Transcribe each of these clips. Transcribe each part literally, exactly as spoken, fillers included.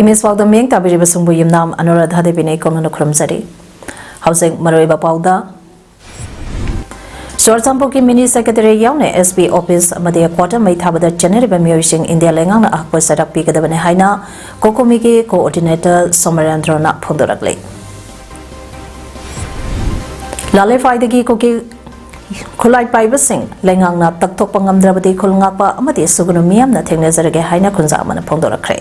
ꯃꯤꯁ ꯄꯥꯎꯗ ꯃꯤꯠꯌꯦꯡ ꯇꯥꯕꯤꯔꯤꯕꯁꯤꯡꯕꯨ ꯌꯨꯝꯅꯥꯝ ꯑꯅꯨꯔꯥꯙꯥ ꯗꯦꯕꯤꯅ ꯏꯀꯣꯝꯅꯅ ꯈꯨꯔꯨꯝꯖꯔꯤ꯫ ꯍꯧꯖꯤꯛ ꯃꯔꯨꯑꯣꯏꯕ ꯄꯥꯎꯗ, ꯆꯨꯔꯆꯥꯟꯄꯨꯔꯒꯤ mini secretariat ꯌꯥꯎꯅ S P office ꯑꯃꯗꯤ headquarter ꯃꯩ ꯊꯥꯕꯗ ꯆꯦꯟꯅꯔꯤꯕ ꯃꯤꯑꯣꯏꯁꯤꯡ ꯏꯟꯗꯤꯌꯥ ꯂꯩꯉꯥꯛꯅ ꯑꯍꯛꯄ ꯆꯩꯔꯥꯛ ꯄꯤꯒꯗꯕꯅꯤ ꯍꯥꯏꯅ COCOMI ꯒꯤ coordinator ꯁꯣꯃꯔꯦꯟꯗ꯭ꯔꯣꯅ ꯐꯣꯡꯗꯣꯔꯛꯂꯤ꯫ ꯂꯥꯂꯩꯄꯥꯏꯗꯒꯤ ꯀꯨꯀꯤ ꯈꯨꯠꯂꯥꯏ ꯄꯥꯏꯕꯁꯤꯡ ꯂꯩꯉꯥꯛꯅ ꯇꯛꯊꯣꯛꯄ ꯉꯝꯗ꯭ꯔꯕꯗꯤ ꯈꯨꯜ ꯉꯥꯛꯄ ꯑꯃꯗꯤ ꯁꯨꯒꯅꯨ ꯃꯤꯌꯥꯝꯅ ꯊꯦꯡꯅꯖꯔꯒꯦ ꯍꯥꯏꯅ ꯈꯨꯟꯖꯥ ꯑꯃꯅ ꯐꯣꯡꯗꯣꯔꯛꯈ꯭ꯔꯦ꯫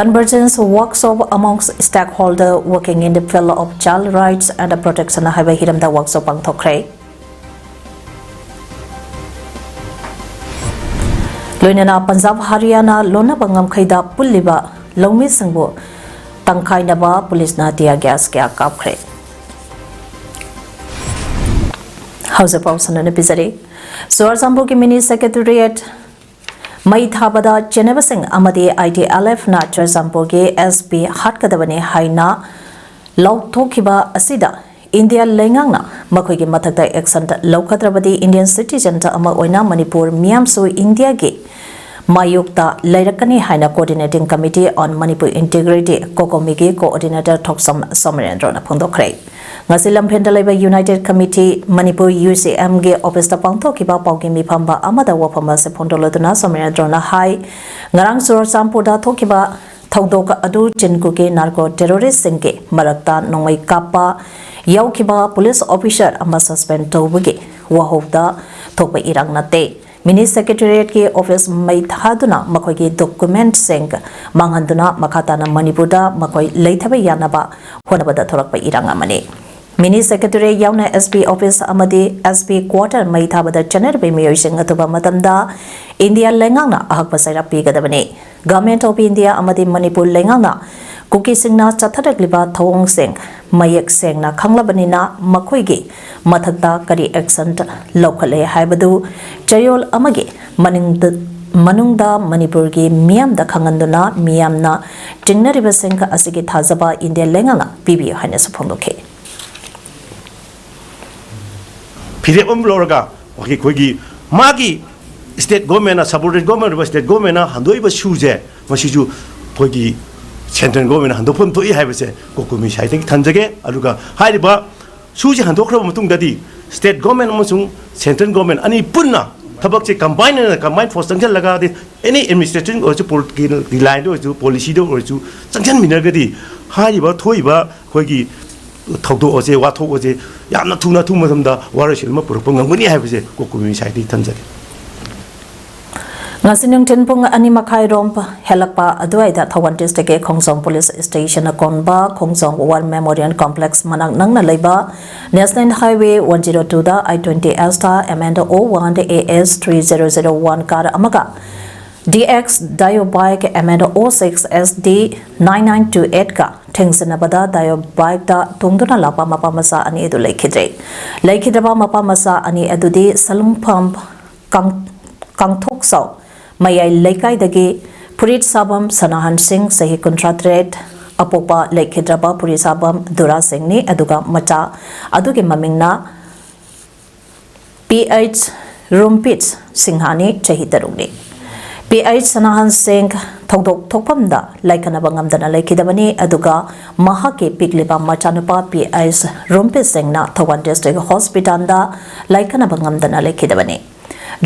Convergence workshop amongst stakeholder working in the field of child rights and protection ꯍꯥꯏꯕ ꯍꯤꯔꯝꯗ workshop ꯄꯥꯡꯊꯣꯛꯈ꯭ꯔꯦ꯫ ꯂꯣꯏꯅꯅ ꯄꯟꯖꯥꯕ ꯍꯔꯤꯌꯥꯅꯥ ꯂꯣꯟꯅꯕ ꯉꯝꯈꯩꯗ ꯄꯨꯜꯂꯤꯕ ꯂꯧꯃꯤꯁꯤꯡꯕꯨ ꯇꯪꯈꯥꯏꯅꯕ ꯄꯨꯂꯤꯁꯅ tear gas ꯀꯌꯥ ꯀꯥꯞꯈ꯭ꯔꯦ꯫ ꯍꯧꯖꯤꯛ ꯄꯥꯎ ꯁꯟꯗꯣꯛꯅ ꯄꯤꯖꯔꯤ꯫ ꯆꯨꯔꯆꯥꯟꯄꯨꯔꯒꯤ mini secretariat ꯃꯩ ꯊꯥꯕꯗ ꯆꯦꯟꯅꯕꯁꯤꯡ ꯑꯃꯗꯤ ITLF ꯅ ꯆꯨꯔꯆꯥꯟꯄꯨꯔꯒꯤ SP ꯍꯥꯠꯀꯗꯕꯅꯤ ꯍꯥꯏꯅ ꯂꯥꯎꯊꯣꯛꯈꯤꯕ ꯑꯁꯤꯗ ꯏꯟꯗꯤꯌꯥ ꯂꯩꯉꯥꯛꯅ ꯃꯈꯣꯏꯒꯤ ꯃꯊꯛꯇ action ꯂꯧꯈꯠꯇ꯭ꯔꯕꯗꯤ Indian citizen ꯑꯃ ꯑꯣꯏꯅ ꯃꯅꯤꯄꯨꯔ ꯃꯤꯌꯥꯝꯁꯨ ꯏꯟꯗꯤꯌꯥꯒꯤ ꯃꯥꯌꯣꯛꯇ ꯂꯩꯔꯛꯀꯅꯤ ꯍꯥꯏꯅ Coordinating Committee on Manipur Integrity, COCOMI ꯒꯤ coordinator ꯊꯣꯛꯆꯝ ꯁꯣꯃꯔꯦꯟꯗ꯭ꯔꯣꯅ ꯐꯣꯡꯗꯣꯛꯈ꯭ꯔꯦ꯫ ꯉꯁꯤ ꯂꯝꯐꯦꯜꯗ ꯂꯩꯕ United Committee ꯃꯅꯤꯄꯨꯔ, UCM ꯒꯤ office ꯇ ꯄꯥꯡꯊꯣꯛꯈꯤꯕ ꯄꯥꯎꯒꯤ ꯃꯤꯐꯝꯕ ꯑꯃꯗ ꯋꯥꯐꯝ ꯑꯁꯤ ꯐꯣꯡꯗꯣꯛꯂꯗꯨꯅ ꯁꯣꯃꯔꯦꯟꯗ꯭ꯔꯣꯅ ꯍꯥꯏ, ꯉꯔꯥꯡ ꯆꯨꯔꯆꯥꯟꯄꯨꯔꯗ ꯊꯣꯛꯈꯤꯕ ꯊꯧꯗꯣꯛ ꯑꯗꯨ ꯆꯤꯟ ꯀꯨꯀꯤ narco terrorist ꯁꯤꯡꯒꯤ ꯃꯔꯛꯇ ꯅꯣꯡꯃꯩ ꯀꯥꯞꯄ ꯌꯥꯎꯈꯤꯕ police officer ꯑꯃ suspend ꯇꯧꯕꯒꯤ ꯋꯥꯍꯧꯗ ꯊꯣꯛꯄ ꯏꯔꯥꯡ ꯅꯠꯇꯦ꯫ Mini secretariat ꯀꯤ office ꯃꯩ ꯊꯥꯗꯨꯅ ꯃꯈꯣꯏꯒꯤ document ꯁꯤꯡ ꯃꯥꯡꯍꯟꯗꯨꯅ ꯃꯈꯥ ꯇꯥꯅ ꯃꯅꯤꯄꯨꯔꯗ ꯃꯈꯣꯏ ꯂꯩꯊꯕ ꯌꯥꯅꯕ ꯍꯣꯠꯅꯕꯗ ꯊꯣꯔꯛꯄ ꯏꯔꯥꯡ ꯑꯃꯅꯤ꯫ Mini secretariat ꯌꯥꯎꯅ SP office ꯑꯃꯗꯤ SP quarter ꯃꯩ ꯊꯥꯕꯗ ꯆꯠꯅꯔꯤꯕ ꯃꯤꯑꯣꯏꯁꯤꯡ ꯑꯊꯨꯕ ꯃꯇꯝꯗ ꯏꯟꯗꯤꯌꯥ ꯂꯩꯉꯥꯛꯅ ꯑꯍꯛꯄ ꯆꯩꯔꯥꯛ ꯄꯤꯒꯗꯕꯅꯤ꯫ Government of India ꯑꯃꯗꯤ ꯃꯅꯤꯄꯨꯔ ꯂꯩꯉꯥꯛꯅ ꯀꯨꯀꯤꯁꯤꯡꯅ ꯆꯠꯊꯔꯛꯂꯤꯕ ꯊꯧꯑꯣꯡꯁꯤꯡ ꯃꯌꯦꯛ ꯁꯦꯡꯅ ꯈꯪꯂꯕꯅꯤꯅ ꯃꯈꯣꯏꯒꯤ ꯃꯊꯛꯇ ꯀꯔꯤ action ꯂꯧꯈꯠꯂꯦ ꯍꯥꯏꯕꯗꯨ ꯆꯌꯣꯜ ꯑꯃꯒꯤ ꯃꯅꯤꯡꯗ, ꯃꯅꯨꯡꯗ ꯃꯅꯤꯄꯨꯔꯒꯤ ꯃꯤꯌꯥꯝꯗ ꯈꯪꯍꯟꯗꯨꯅ ꯃꯤꯌꯥꯝꯅ ꯆꯤꯡꯅꯔꯤꯕꯁꯤꯡ ꯑꯁꯤꯒꯤ ꯊꯥꯖꯕ ꯏꯟꯗꯤꯌꯥ ꯂꯩꯉꯥꯛꯅ ꯄꯤꯕꯤꯌꯨ ꯍꯥꯏꯅꯁꯨ ꯐꯣꯡꯗꯣꯛꯈꯤ꯫ ꯐꯤꯔꯦꯞ ꯑꯃ ꯂꯧꯔꯒ ꯑꯩꯈꯣꯏꯒꯤ ꯃꯥꯒꯤ ꯁ꯭ꯇꯦꯠ ꯒꯣꯔꯃꯦꯟꯅ, ꯁꯕꯑꯣꯔꯗꯤꯅꯦꯠ ꯒꯣꯔꯃꯦꯟ ꯑꯣꯏꯕ ꯁ꯭ꯇꯦꯠ ꯒꯣꯔꯃꯦꯟꯅ ꯍꯟꯗꯣꯛꯏꯕ ꯁꯨꯁꯦ, ꯃꯁꯤꯁꯨ ꯑꯩꯈꯣꯏꯒꯤ ꯁꯦꯟꯇ꯭ꯔꯦꯜ ꯒꯣꯔꯃꯦꯟꯅ ꯍꯟꯗꯣꯛꯐꯝ ꯊꯣꯛꯏ ꯍꯥꯏꯕꯁꯦ ꯀꯣꯀꯨꯃꯤ ꯁꯥꯏꯠꯇꯒꯤ ꯊꯝꯖꯒꯦ꯫ ꯑꯗꯨꯒ ꯍꯥꯏꯔꯤꯕ ꯁꯨꯁꯦ ꯍꯟꯗꯣꯛꯈ꯭ꯔꯕ ꯃꯇꯨꯡꯗꯗꯤ ꯁ꯭ꯇꯦꯠ ꯒꯣꯔꯃꯦꯟ ꯑꯃꯁꯨꯡ ꯁꯦꯟꯇ꯭ꯔꯦꯜ ꯒꯣꯔꯃꯦꯟ ꯑꯅꯤ ꯄꯨꯟꯅ ꯊꯕꯛꯁꯦ ꯀꯝꯕꯥꯏꯟ ꯑꯣꯏꯅ, ꯀꯝꯕꯥꯏꯟ ꯐꯣꯔꯁ ꯆꯪꯁꯤꯜꯂꯒ, ꯑꯦꯅꯤ ꯑꯦꯗꯃꯤꯅꯤꯁꯇ꯭ꯔꯦꯁꯟ ꯑꯣꯏꯔꯁꯨ, ꯄꯣꯂꯤꯇꯤꯀꯦꯜꯒꯤ ꯂꯥꯏꯟꯗ ꯑꯣꯏꯔꯁꯨ, ꯄꯣꯂꯤꯁꯤꯗ ꯑꯣꯏꯔꯁꯨ ꯆꯪꯁꯤꯟꯃꯤꯟꯅꯔꯒꯗꯤ ꯍꯥꯏꯔꯤꯕ ꯊꯣꯛꯏꯕ ꯑꯩꯈꯣꯏꯒꯤ ꯊꯧꯗꯣꯛ ꯑꯁꯦ, ꯋꯥꯊꯣꯛ ꯑꯁꯦ ꯌꯥꯝꯅ ꯊꯨꯅ, ꯑꯊꯨꯕ ꯃꯇꯝꯗ ꯋꯥꯔꯣꯏꯁꯤꯟ ꯑꯃ ꯄꯨꯔꯛꯄ ꯉꯝꯒꯅꯤ ꯍꯥꯏꯕꯁꯦ ꯀꯣꯀꯨꯃꯤ ꯁꯥꯏꯠꯇꯒꯤ ꯊꯝꯖꯒꯦ꯫ ꯉꯁꯤ ꯅꯨꯡꯊꯤꯜ ꯄꯨꯡ ꯑꯅꯤ ꯃꯈꯥꯏꯔꯣꯝ ꯍꯦꯜꯂꯛꯄ ꯑꯗꯨꯋꯥꯏꯗ ꯊꯧꯕꯥꯜ ꯗꯤꯁꯇ꯭ꯔꯤꯛꯀꯤ ꯈꯣꯡꯖꯣꯝ ꯄꯨꯂꯤꯁ ꯁ꯭ꯇꯦꯁꯟ ꯑꯀꯣꯟꯕ ꯈꯣꯡꯖꯣꯝ ꯋꯥꯔ ꯃꯦꯃꯣꯔꯤꯌꯦꯜ ꯀꯣꯝꯄ꯭ꯂꯦꯛꯁ ꯃꯅꯥꯛ ꯅꯛꯅ ꯂꯩꯕ ꯅꯦꯁꯅꯦꯜ ꯍꯥꯏꯋꯦ ꯋꯥꯟ ꯖꯤꯔꯣ ꯇꯨꯗ I twenty Asta M N O one A S three zero zero one car ꯑꯃꯒ D X Dio bike M N O six S D nine nine two ꯑꯦꯠꯀ ꯊꯦꯡꯖꯤꯟꯅꯕꯗ Dio ꯕꯥꯏꯛꯇ ꯇꯣꯡꯗꯨꯅ ꯂꯥꯛꯄ ꯃꯄꯥ ꯃꯆꯥ ꯑꯅꯤ ꯑꯗꯨ ꯂꯩꯈꯤꯗ꯭ꯔꯦ꯫ ꯂꯩꯈꯤꯗ꯭ꯔꯕ ꯃꯄꯥ ꯃꯆꯥ ꯑꯅꯤ ꯑꯗꯨꯗꯤ ꯁꯂꯨꯡꯐꯝ ꯀꯥꯡ-, ꯀꯥꯡꯊꯣꯛꯆꯥꯎ ꯃꯌꯥꯏ ꯂꯩꯀꯥꯏꯗꯒꯤ ꯐꯨꯔꯤꯠ ꯁꯥꯕꯝ ꯁꯅꯥꯍꯟ ꯁꯤꯡ, ꯆꯍꯤ ꯀꯨꯟꯊ꯭ꯔꯥ ꯇꯔꯦꯠ, ꯑꯄꯣꯛꯄ ꯂꯩꯈꯤꯗ꯭ꯔꯕ ꯐꯨꯔꯤꯠ ꯁꯥꯕꯝ ꯗꯨꯔꯥ ꯁꯤꯡꯅꯤ, ꯑꯗꯨꯒ ꯃꯆꯥ ꯑꯗꯨꯒꯤ ꯃꯃꯤꯡꯅ ꯄꯤ ꯑꯩꯆ ꯔꯨꯝꯄꯤꯠ ꯁꯤꯡꯍꯥꯅꯤ, ꯆꯍꯤ ꯇꯔꯨꯛꯅꯤ꯫ ꯄꯤ ꯑꯩꯆ ꯁꯅꯥꯍꯟ ꯁꯤꯡ ꯊꯧꯗꯣꯛ ꯊꯣꯛꯐꯝꯗ ꯂꯥꯏꯈꯠꯅꯕ ꯉꯝꯗꯅ ꯂꯩꯈꯤꯗꯕꯅꯤ, ꯑꯗꯨꯒ ꯃꯍꯥꯛꯀꯤ ꯄꯤꯛꯂꯤꯕ ꯃꯆꯥꯅꯨꯄꯥ ꯄꯤ ꯑꯩꯆ ꯔꯨꯝꯄꯤꯠ ꯁꯤꯡꯅ ꯊꯧꯕꯥꯜ ꯗꯤꯁꯇ꯭ꯔꯤꯛ ꯍꯣꯁꯄꯤꯇꯥꯜꯗ ꯂꯥꯏꯈꯠꯅꯕ ꯉꯝꯗꯅ ꯂꯩꯈꯤꯗꯕꯅꯤ꯫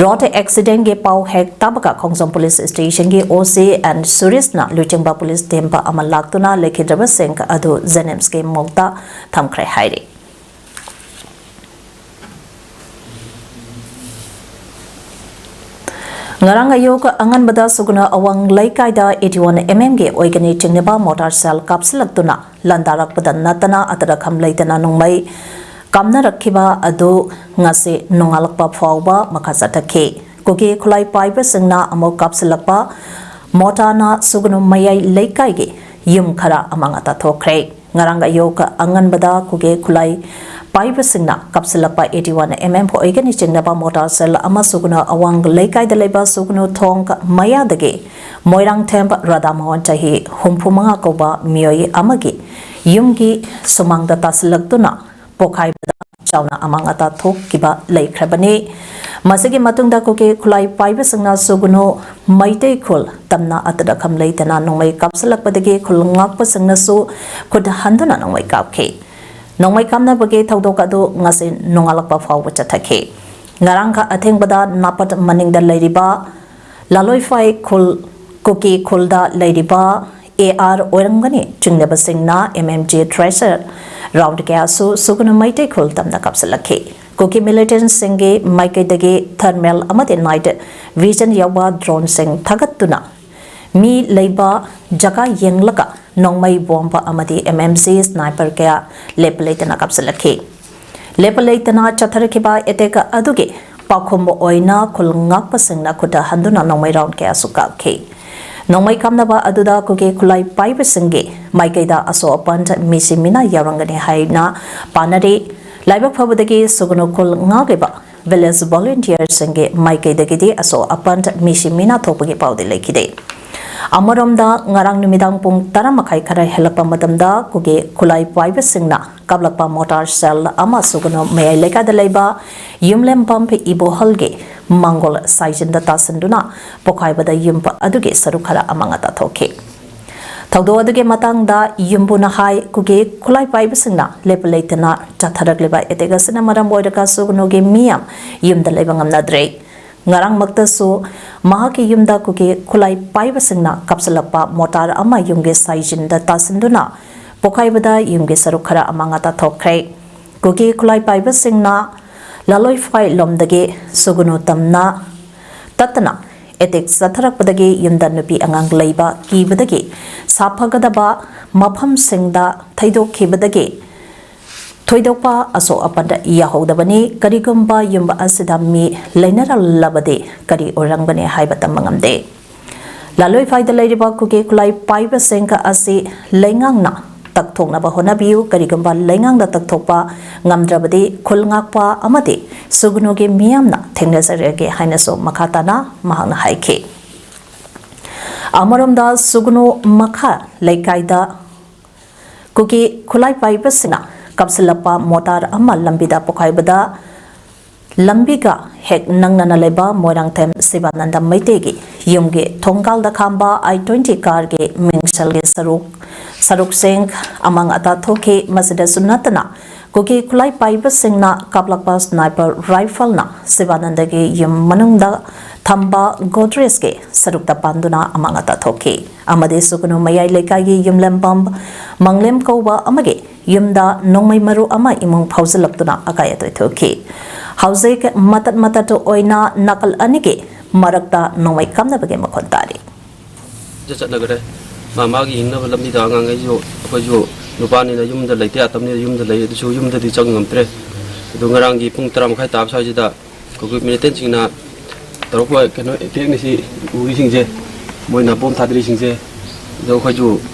ꯔꯣꯗ ꯑꯦꯛꯁꯤꯗꯦꯟꯒꯤ ꯄꯥꯎ ꯍꯦꯛ ꯇꯥꯕꯒ ꯈꯣꯡꯖꯣꯝ ꯄꯨꯂꯤꯁ ꯁ꯭ꯇꯦꯁꯟꯒꯤ ꯑꯣ ꯁꯤ ꯑꯦꯟ ꯁꯨꯔꯤꯁꯅ ꯂꯨꯆꯤꯡꯕ ꯄꯨꯂꯤꯁ ꯇꯤꯝ ꯑꯃ ꯂꯥꯛꯇꯨꯅ ꯂꯩꯈꯤꯗ꯭ꯔꯕꯁꯤꯡ ꯑꯗꯨ ꯖꯦꯅꯤꯝꯁꯀꯤ ꯃꯣꯔꯒꯇ ꯊꯝꯈ꯭ꯔꯦ ꯍꯥꯏꯔꯤ꯫ ꯉꯔꯥꯡ ꯑꯌꯨꯛ ꯑꯉꯟꯕꯗ ꯁꯨꯒꯅꯨ ꯑꯋꯥꯡ ꯂꯩꯀꯥꯏꯗ ꯑꯦꯇꯤ ꯋꯥꯟ ꯑꯦꯝ ꯑꯦꯝꯒꯤ ꯑꯣꯏꯒꯅꯤ ꯆꯤꯡꯅꯕ ꯃꯣꯇꯥꯔ ꯁꯦꯜ ꯀꯥꯞꯁꯤꯜꯂꯛꯇꯨꯅ ꯂꯥꯟꯗꯥꯔꯛꯄꯗ ꯅꯠꯇꯅ ꯑꯇꯔꯈꯝ ꯂꯩꯇꯅ ꯅꯣꯡꯃꯩ ꯀꯥꯞꯅꯔꯛꯈꯤꯕ ꯑꯗꯨ ꯉꯁꯤ ꯅꯣꯡꯉꯥꯜꯂꯛꯄ ꯐꯥꯎꯕ ꯃꯈꯥ ꯆꯠꯊꯈꯤ꯫ ꯀꯨꯀꯤ ꯈꯨꯠꯂꯥꯏ ꯄꯥꯏꯕꯁꯤꯡꯅ ꯑꯃꯨꯛ ꯀꯥꯞꯁꯤꯜꯂꯛꯄ ꯃꯣꯇꯥꯔꯅ ꯁꯨꯒꯅꯨ ꯃꯌꯥꯏ ꯂꯩꯀꯥꯏꯒꯤ ꯌꯨꯝ ꯈꯔ ꯑꯃꯥꯡ ꯑꯇꯥ ꯊꯣꯛꯈ꯭ꯔꯦ꯫ ꯉꯔꯥꯡ ꯑꯌꯨꯛ ꯑꯉꯟꯕꯗ ꯀꯨꯀꯤ ꯈꯨꯠꯂꯥꯏ ꯄꯥꯏꯕꯁꯤꯡꯅ ꯀꯥꯞꯁꯤꯜꯂꯛꯄ ꯑꯦꯇꯤ ꯋꯥꯟ ꯑꯦꯝ ꯑꯦꯝ ꯑꯣꯏꯒꯅꯤ ꯆꯤꯡꯅꯕ ꯃꯣꯇꯥꯔ ꯁꯦꯜ ꯑꯃ ꯁꯨꯒꯅꯨ ꯑꯋꯥꯡ ꯂꯩꯀꯥꯏꯗ ꯂꯩꯕ ꯁꯨꯒꯅꯨ ꯊꯣꯡ ꯃꯌꯥꯗꯒꯤ ꯃꯣꯏꯔꯥꯡꯊꯦꯝ ꯔꯥꯙꯥꯃꯣꯍꯟ, ꯆꯍꯤ ꯍꯨꯝꯐꯨ ꯃꯉꯥ ꯀꯧꯕ ꯃꯤꯑꯣꯏ ꯑꯃꯒꯤ ꯌꯨꯝꯒꯤ ꯁꯨꯃꯥꯡꯗ ꯇꯥꯁꯤꯜꯂꯛꯇꯨꯅ ꯄꯣꯈꯥꯏꯕꯗ ꯆꯥꯎꯅ ꯑꯃꯥꯡ ꯑꯇꯥ ꯊꯣꯛꯈꯤꯕ ꯂꯩꯈ꯭ꯔꯕꯅꯤ꯫ ꯃꯁꯤꯒꯤ ꯃꯇꯨꯡꯗ ꯀꯨꯀꯤ ꯈꯨꯠꯂꯥꯏ ꯄꯥꯏꯕꯁꯤꯡꯅ ꯁꯨꯒꯨꯅꯨ ꯃꯩꯇꯩ ꯈꯨꯜ ꯇꯝꯅ ꯑꯇꯠ ꯑꯈꯝ ꯂꯩꯇꯅ ꯅꯣꯡꯃꯩ ꯀꯥꯞꯁꯤꯜꯂꯛꯄꯗꯒꯤ ꯈꯨꯜ ꯉꯥꯛꯄꯁꯤꯡꯅꯁꯨ ꯈꯨꯠ ꯍꯟꯗꯨꯅ ꯅꯣꯡꯃꯩ ꯀꯥꯞꯈꯤ꯫ ꯅꯣꯡꯃꯩ ꯀꯥꯞꯅꯕꯒꯤ ꯊꯧꯗꯣꯛ ꯑꯗꯨ ꯉꯁꯤ ꯅꯣꯡꯉꯥꯜꯂꯛꯄ ꯐꯥꯎꯕ ꯆꯠꯊꯈꯤ꯫ ꯉꯔꯥꯡ ꯑꯊꯦꯡꯕꯗ ꯅꯥꯄꯠ ꯃꯅꯤꯡꯗ ꯂꯩꯔꯤꯕ ꯂꯥꯂꯣꯏꯐꯥꯏ ꯈꯨꯜ, ꯀꯨꯀꯤ ꯈꯨꯜꯗ ꯂꯩꯔꯤꯕ ꯑꯦ ꯑꯥꯔ ꯑꯣꯏꯔꯝꯒꯅꯤ ꯆꯤꯡꯅꯕꯁꯤꯡꯅ M M G thresher round ꯀꯌꯥꯁꯨ ꯁꯨꯒꯨꯅꯨ ꯃꯩꯇꯩ ꯈꯨꯜ ꯇꯝꯅ ꯀꯥꯞꯁꯤꯜꯂꯛꯈꯤ꯫ ꯀꯨꯀꯤ ꯃꯤꯂꯤꯇꯦꯟꯁꯤꯡꯒꯤ ꯃꯥꯏꯀꯩꯗꯒꯤ ꯊꯔꯃꯦꯜ ꯑꯃꯗꯤ ꯅꯥꯏꯠ ꯚꯤꯖꯟ ꯌꯥꯎꯕ ꯗ꯭ꯔꯣꯟꯁꯤꯡ ꯊꯥꯒꯠꯇꯨꯅ ꯃꯤ ꯂꯩꯕ ꯖꯒꯥ ꯌꯦꯡꯂꯒ ꯅꯣꯡꯃꯩ ꯕꯣꯝꯕ ꯑꯃꯗꯤ ꯑꯦꯝ ꯑꯦꯝ ꯖꯤ ꯁ꯭ꯅꯥꯏꯄꯔ ꯀꯌꯥ ꯂꯦꯞꯄ ꯂꯩꯇꯅ ꯀꯥꯞꯁꯤꯜꯂꯛꯈꯤ꯫ ꯂꯦꯞꯄ ꯂꯩꯇꯅ ꯆꯠꯊꯔꯛꯈꯤꯕ ꯑꯦꯇꯦꯛ ꯑꯗꯨꯒꯤ ꯄꯥꯎꯈꯨꯝ ꯑꯣꯏꯅ ꯈꯨꯜ ꯉꯥꯛꯄꯁꯤꯡꯅ ꯈꯨꯠꯇ ꯍꯟꯗꯨꯅ ꯅꯣꯡꯃꯩ ꯔꯥꯎꯟ ꯀꯌꯥꯁꯨ ꯀꯥꯞꯈꯤ꯫ ꯅꯣꯡꯃꯩ ꯀꯥꯞꯅꯕ ꯑꯗꯨꯗ ꯀꯨꯀꯤ ꯈꯨꯠꯂꯥꯏ ꯄꯥꯏꯕꯁꯤꯡꯒꯤ ꯃꯥꯏꯀꯩꯗ ꯑꯁꯣꯛ ꯑꯄꯟ ꯃꯤꯁꯤ ꯃꯤꯅꯥ ꯌꯥꯎꯔꯝꯒꯅꯤ ꯍꯥꯏꯅ ꯄꯥꯅꯔꯤ꯫ ꯂꯥꯏꯕꯛ ꯐꯕꯗꯒꯤ ꯁꯨꯒꯨꯅꯨ ꯈꯨꯜ ꯉꯥꯛꯂꯤꯕ ꯚꯤꯂꯦꯖ ꯚꯣꯂꯨꯟꯇꯤꯌꯔꯁꯤꯡꯒꯤ ꯃꯥꯏꯀꯩꯗꯒꯤꯗꯤ ꯑꯁꯣꯛ ꯑꯄꯟ ꯃꯤꯁꯤ ꯃꯤꯅꯥ ꯊꯣꯛꯄꯒꯤ ꯄꯥꯎꯗꯤ ꯂꯩꯈꯤꯗꯦ꯫ ꯑꯃꯔꯣꯝꯗ ꯉꯔꯥꯡ ꯅꯨꯃꯤꯗꯥꯡ ꯄꯨꯡ ꯇꯔꯥ ꯃꯈꯥꯏ ꯈꯔ ꯍꯦꯜꯂꯛꯄ ꯃꯇꯝꯗ ꯀꯨꯀꯤ ꯈꯨꯠꯂꯥꯏ ꯄꯥꯏꯕꯁꯤꯡꯅ ꯀꯥꯞꯂꯛꯄ ꯃꯣꯇꯥꯔ ꯁꯦꯜ ꯑꯃ ꯁꯨꯒꯨꯅꯨ ꯃꯌꯥꯏ ꯂꯩꯀꯥꯏꯗ ꯂꯩꯕ ꯌꯨꯝꯂꯦꯝꯕꯝ ꯏꯕꯣꯍꯜꯒꯤ ꯃꯥꯡꯒꯣꯜ ꯁꯥꯏꯖꯤꯟꯗ ꯇꯥꯁꯤꯟꯗꯨꯅ ꯄꯣꯈꯥꯏꯕꯗ ꯌꯨꯝ ꯑꯗꯨꯒꯤ ꯁꯔꯨꯛ ꯈꯔ ꯑꯃꯥꯡ ꯑꯇꯥ ꯊꯣꯛꯈꯤ꯫ ꯊꯧꯗꯣꯛ ꯑꯗꯨꯒꯤ ꯃꯇꯥꯡꯗ ꯌꯨꯝꯕꯨꯅ ꯍꯥꯏ, ꯀꯨꯀꯤ ꯈꯨꯠꯂꯥꯏ ꯄꯥꯏꯕꯁꯤꯡꯅ ꯂꯦꯞꯄ ꯂꯩꯇꯅ ꯆꯠꯊꯔꯛꯂꯤꯕ ꯑꯦꯇꯦꯛ ꯑꯁꯤꯅ ꯃꯔꯝ ꯑꯣꯏꯔꯒ ꯁꯨꯒꯨꯅꯨꯒꯤ ꯃꯤꯌꯥꯝ ꯌꯨꯝꯗ ꯂꯩꯕ ꯉꯝꯅꯗ꯭ꯔꯦ꯫ ꯉꯔꯥꯡꯃꯛꯇꯁꯨ ꯃꯍꯥꯛꯀꯤ ꯌꯨꯝꯗ ꯀꯨꯀꯤ ꯈꯨꯠꯂꯥꯏ ꯄꯥꯏꯕꯁꯤꯡꯅ ꯀꯥꯞꯁꯤꯜꯂꯛꯄ ꯃꯣꯇꯥꯔ ꯑꯃ ꯌꯨꯝꯒꯤ ꯁꯥꯏꯖꯤꯟꯗ ꯇꯥꯁꯤꯟꯗꯨꯅ ꯄꯣꯈꯥꯏꯕꯗ ꯌꯨꯝꯒꯤ ꯁꯔꯨꯛ ꯈꯔ ꯑꯃꯥꯡ ꯑꯇꯥ ꯊꯣꯛꯈ꯭ꯔꯦ꯫ ꯀꯨꯀꯤ ꯈꯨꯠꯂꯥꯏ ꯄꯥꯏꯕꯁꯤꯡꯅ ꯂꯥꯂꯣꯏꯐꯥꯏ ꯂꯣꯝꯗꯒꯤ ꯁꯨꯒꯨꯅꯨ ꯇꯝꯅ ꯇꯠꯇꯅ ꯑꯦꯇꯦꯛ ꯆꯠꯊꯔꯛꯄꯗꯒꯤ ꯌꯨꯝꯗ ꯅꯨꯄꯤ ꯑꯉꯥꯡ ꯂꯩꯕ ꯀꯤꯕꯗꯒꯤ ꯁꯥꯐꯒꯗꯕ ꯃꯐꯝꯁꯤꯡꯗ ꯊꯩꯗꯣꯛꯈꯤꯕꯗꯒꯤ ꯊꯣꯏꯗꯣꯛꯄ ꯑꯁꯣꯛ ꯑꯄꯟ ꯌꯥꯍꯧꯗꯕꯅꯤ꯫ ꯀꯔꯤꯒꯨꯝꯕ ꯌꯨꯝ ꯑꯁꯤꯗ ꯃꯤ ꯂꯩꯅꯔꯝꯂꯕꯗꯤ ꯀꯔꯤ ꯑꯣꯏꯔꯝꯒꯅꯤ ꯍꯥꯏꯕ ꯇꯝꯕ ꯉꯝꯗꯦ꯫ ꯂꯥꯂꯣꯏꯐꯥꯏꯗ ꯂꯩꯔꯤꯕ ꯀꯨꯀꯤ ꯈꯨꯠꯂꯥꯏ ꯄꯥꯏꯕꯁꯤꯡ ꯑꯁꯤ ꯂꯩꯉꯥꯛꯅ ꯇꯛꯊꯣꯛꯅꯕ ꯍꯣꯠꯅꯕꯤꯌꯨ꯫ ꯀꯔꯤꯒꯨꯝꯕ ꯂꯩꯉꯥꯛꯅ ꯇꯛꯊꯣꯛꯄ ꯉꯝꯗ꯭ꯔꯕꯗꯤ ꯈꯨꯜ ꯉꯥꯛꯄ ꯑꯃꯗꯤ ꯁꯨꯒꯅꯨꯒꯤ ꯃꯤꯌꯥꯝꯅ ꯊꯦꯡꯅꯖꯔꯒꯦ ꯍꯥꯏꯅꯁꯨ ꯃꯈꯥ ꯇꯥꯅ ꯃꯍꯥꯛꯅ ꯍꯥꯏꯈꯤ꯫ ꯑꯃꯔꯣꯝꯗ ꯁꯨꯒꯅꯨ ꯃꯈꯥ ꯂꯩꯀꯥꯏꯗ ꯀꯨꯀꯤ ꯈꯨꯠꯂꯥꯏ ꯄꯥꯏꯕꯁꯤꯡꯅ ꯀꯥꯞꯁꯤꯜꯂꯛꯄ ꯃꯣꯇꯥꯔ ꯑꯃ ꯂꯝꯕꯤꯗ ꯄꯣꯈꯥꯏꯕꯗ ꯂꯝꯕꯤꯒ ꯍꯦꯛ ꯅꯛꯅꯅ ꯂꯩꯕ ꯃꯣꯏꯔꯥꯡꯊꯦꯝ ꯁꯤꯕꯥꯅꯟꯗ ꯃꯩꯇꯩꯒꯤ ꯌꯨꯝꯒꯤ ꯊꯣꯡꯒꯥꯜꯗ ꯈꯥꯝꯕ ꯑꯥꯏ ꯇ꯭ꯋꯦꯟꯇꯤ ꯀꯥꯔꯒꯤ ꯃꯤꯡꯁꯦꯜꯒꯤ ꯁꯔꯨꯛ, ꯁꯔꯨꯛꯁꯤꯡ ꯑꯃꯥꯡ ꯑꯇꯥ ꯊꯣꯛꯈꯤ꯫ ꯃꯁꯤꯗꯁꯨ ꯅꯠꯇꯅ ꯀꯨꯀꯤ ꯈꯨꯠꯂꯥꯏ ꯄꯥꯏꯕꯁꯤꯡꯅ ꯀꯥꯞꯂꯛꯄ ꯁ꯭ꯅꯥꯏꯄꯔ ꯔꯥꯏꯐꯜꯅ ꯁꯤꯕꯥꯅꯟꯗꯒꯤ ꯌꯨꯝ ꯃꯅꯨꯡꯗ ꯊꯝꯕ ꯒꯣꯗ꯭ꯔꯦꯖꯀꯤ ꯁꯔꯨꯛꯇ ꯄꯥꯟꯗꯨꯅ ꯑꯃꯥꯡ ꯑꯇꯥ ꯊꯣꯛꯈꯤ꯫ ꯑꯃꯗꯤ ꯁꯨꯒꯅꯨ ꯃꯌꯥꯏ ꯂꯩꯀꯥꯏꯒꯤ ꯌꯨꯝꯂꯦꯝꯕꯝ ꯃꯪꯂꯦꯝ ꯀꯧꯕ ꯑꯃꯒꯤ ꯌꯨꯝꯗ ꯅꯣꯡꯃꯩ ꯃꯔꯨ ꯑꯃ ꯏꯃꯨꯡ ꯐꯥꯎꯖꯤꯜꯂꯛꯇꯨꯅ ꯑꯀꯥꯏ ꯑꯇꯣꯏ ꯊꯣꯛꯈꯤ꯫ ꯍꯧꯖꯤꯛ ꯃꯇꯠ ꯃꯇꯠ ꯑꯣꯏꯅ ꯅꯥꯀꯜ ꯑꯅꯤꯒꯤ ꯃꯔꯛꯇ ꯅꯣꯡꯃꯩ ꯀꯥꯞꯅꯕꯒꯤ ꯃꯈꯣꯟ ꯇꯥꯔꯤ꯫ ꯆꯠꯅꯈ꯭ꯔꯦ꯫ ꯃꯥ ꯃꯥꯒꯤ ꯍꯤꯡꯅꯕ ꯂꯝꯕꯤꯗ ꯑꯉꯥꯡꯈꯩꯁꯨ, ꯑꯩꯈꯣꯏꯁꯨ ꯅꯨꯄꯥꯅꯤꯅ ꯌꯨꯝꯗ ꯂꯩꯇ ꯌꯥꯗꯕꯅꯤꯅ ꯌꯨꯝꯗ ꯂꯩ, ꯑꯗꯨꯁꯨ ꯌꯨꯝꯗꯗꯤ ꯆꯪ ꯉꯝꯗ꯭ꯔꯦ꯫ ꯑꯗꯨ ꯉꯔꯥꯡꯒꯤ ꯄꯨꯡ ꯇꯔꯥ ꯃꯈꯥꯏ ꯇꯥꯕ ꯁ꯭ꯋꯥꯏꯁꯤꯗ ꯀꯨꯀꯤ ꯃꯤꯂꯤꯇꯦꯟꯁꯤꯡꯅ ꯇꯧꯔꯛꯄ ꯀꯩꯅꯣ ꯑꯦꯇꯦꯛꯅꯤ ꯁꯤ ꯎꯔꯤꯁꯤꯡꯁꯦ, ꯃꯣꯏꯅ ꯕꯣꯝ ꯊꯥꯗꯔꯤꯁꯤꯡꯁꯦ꯫ ꯑꯗꯣ ꯑꯩꯈꯣꯏꯁꯨ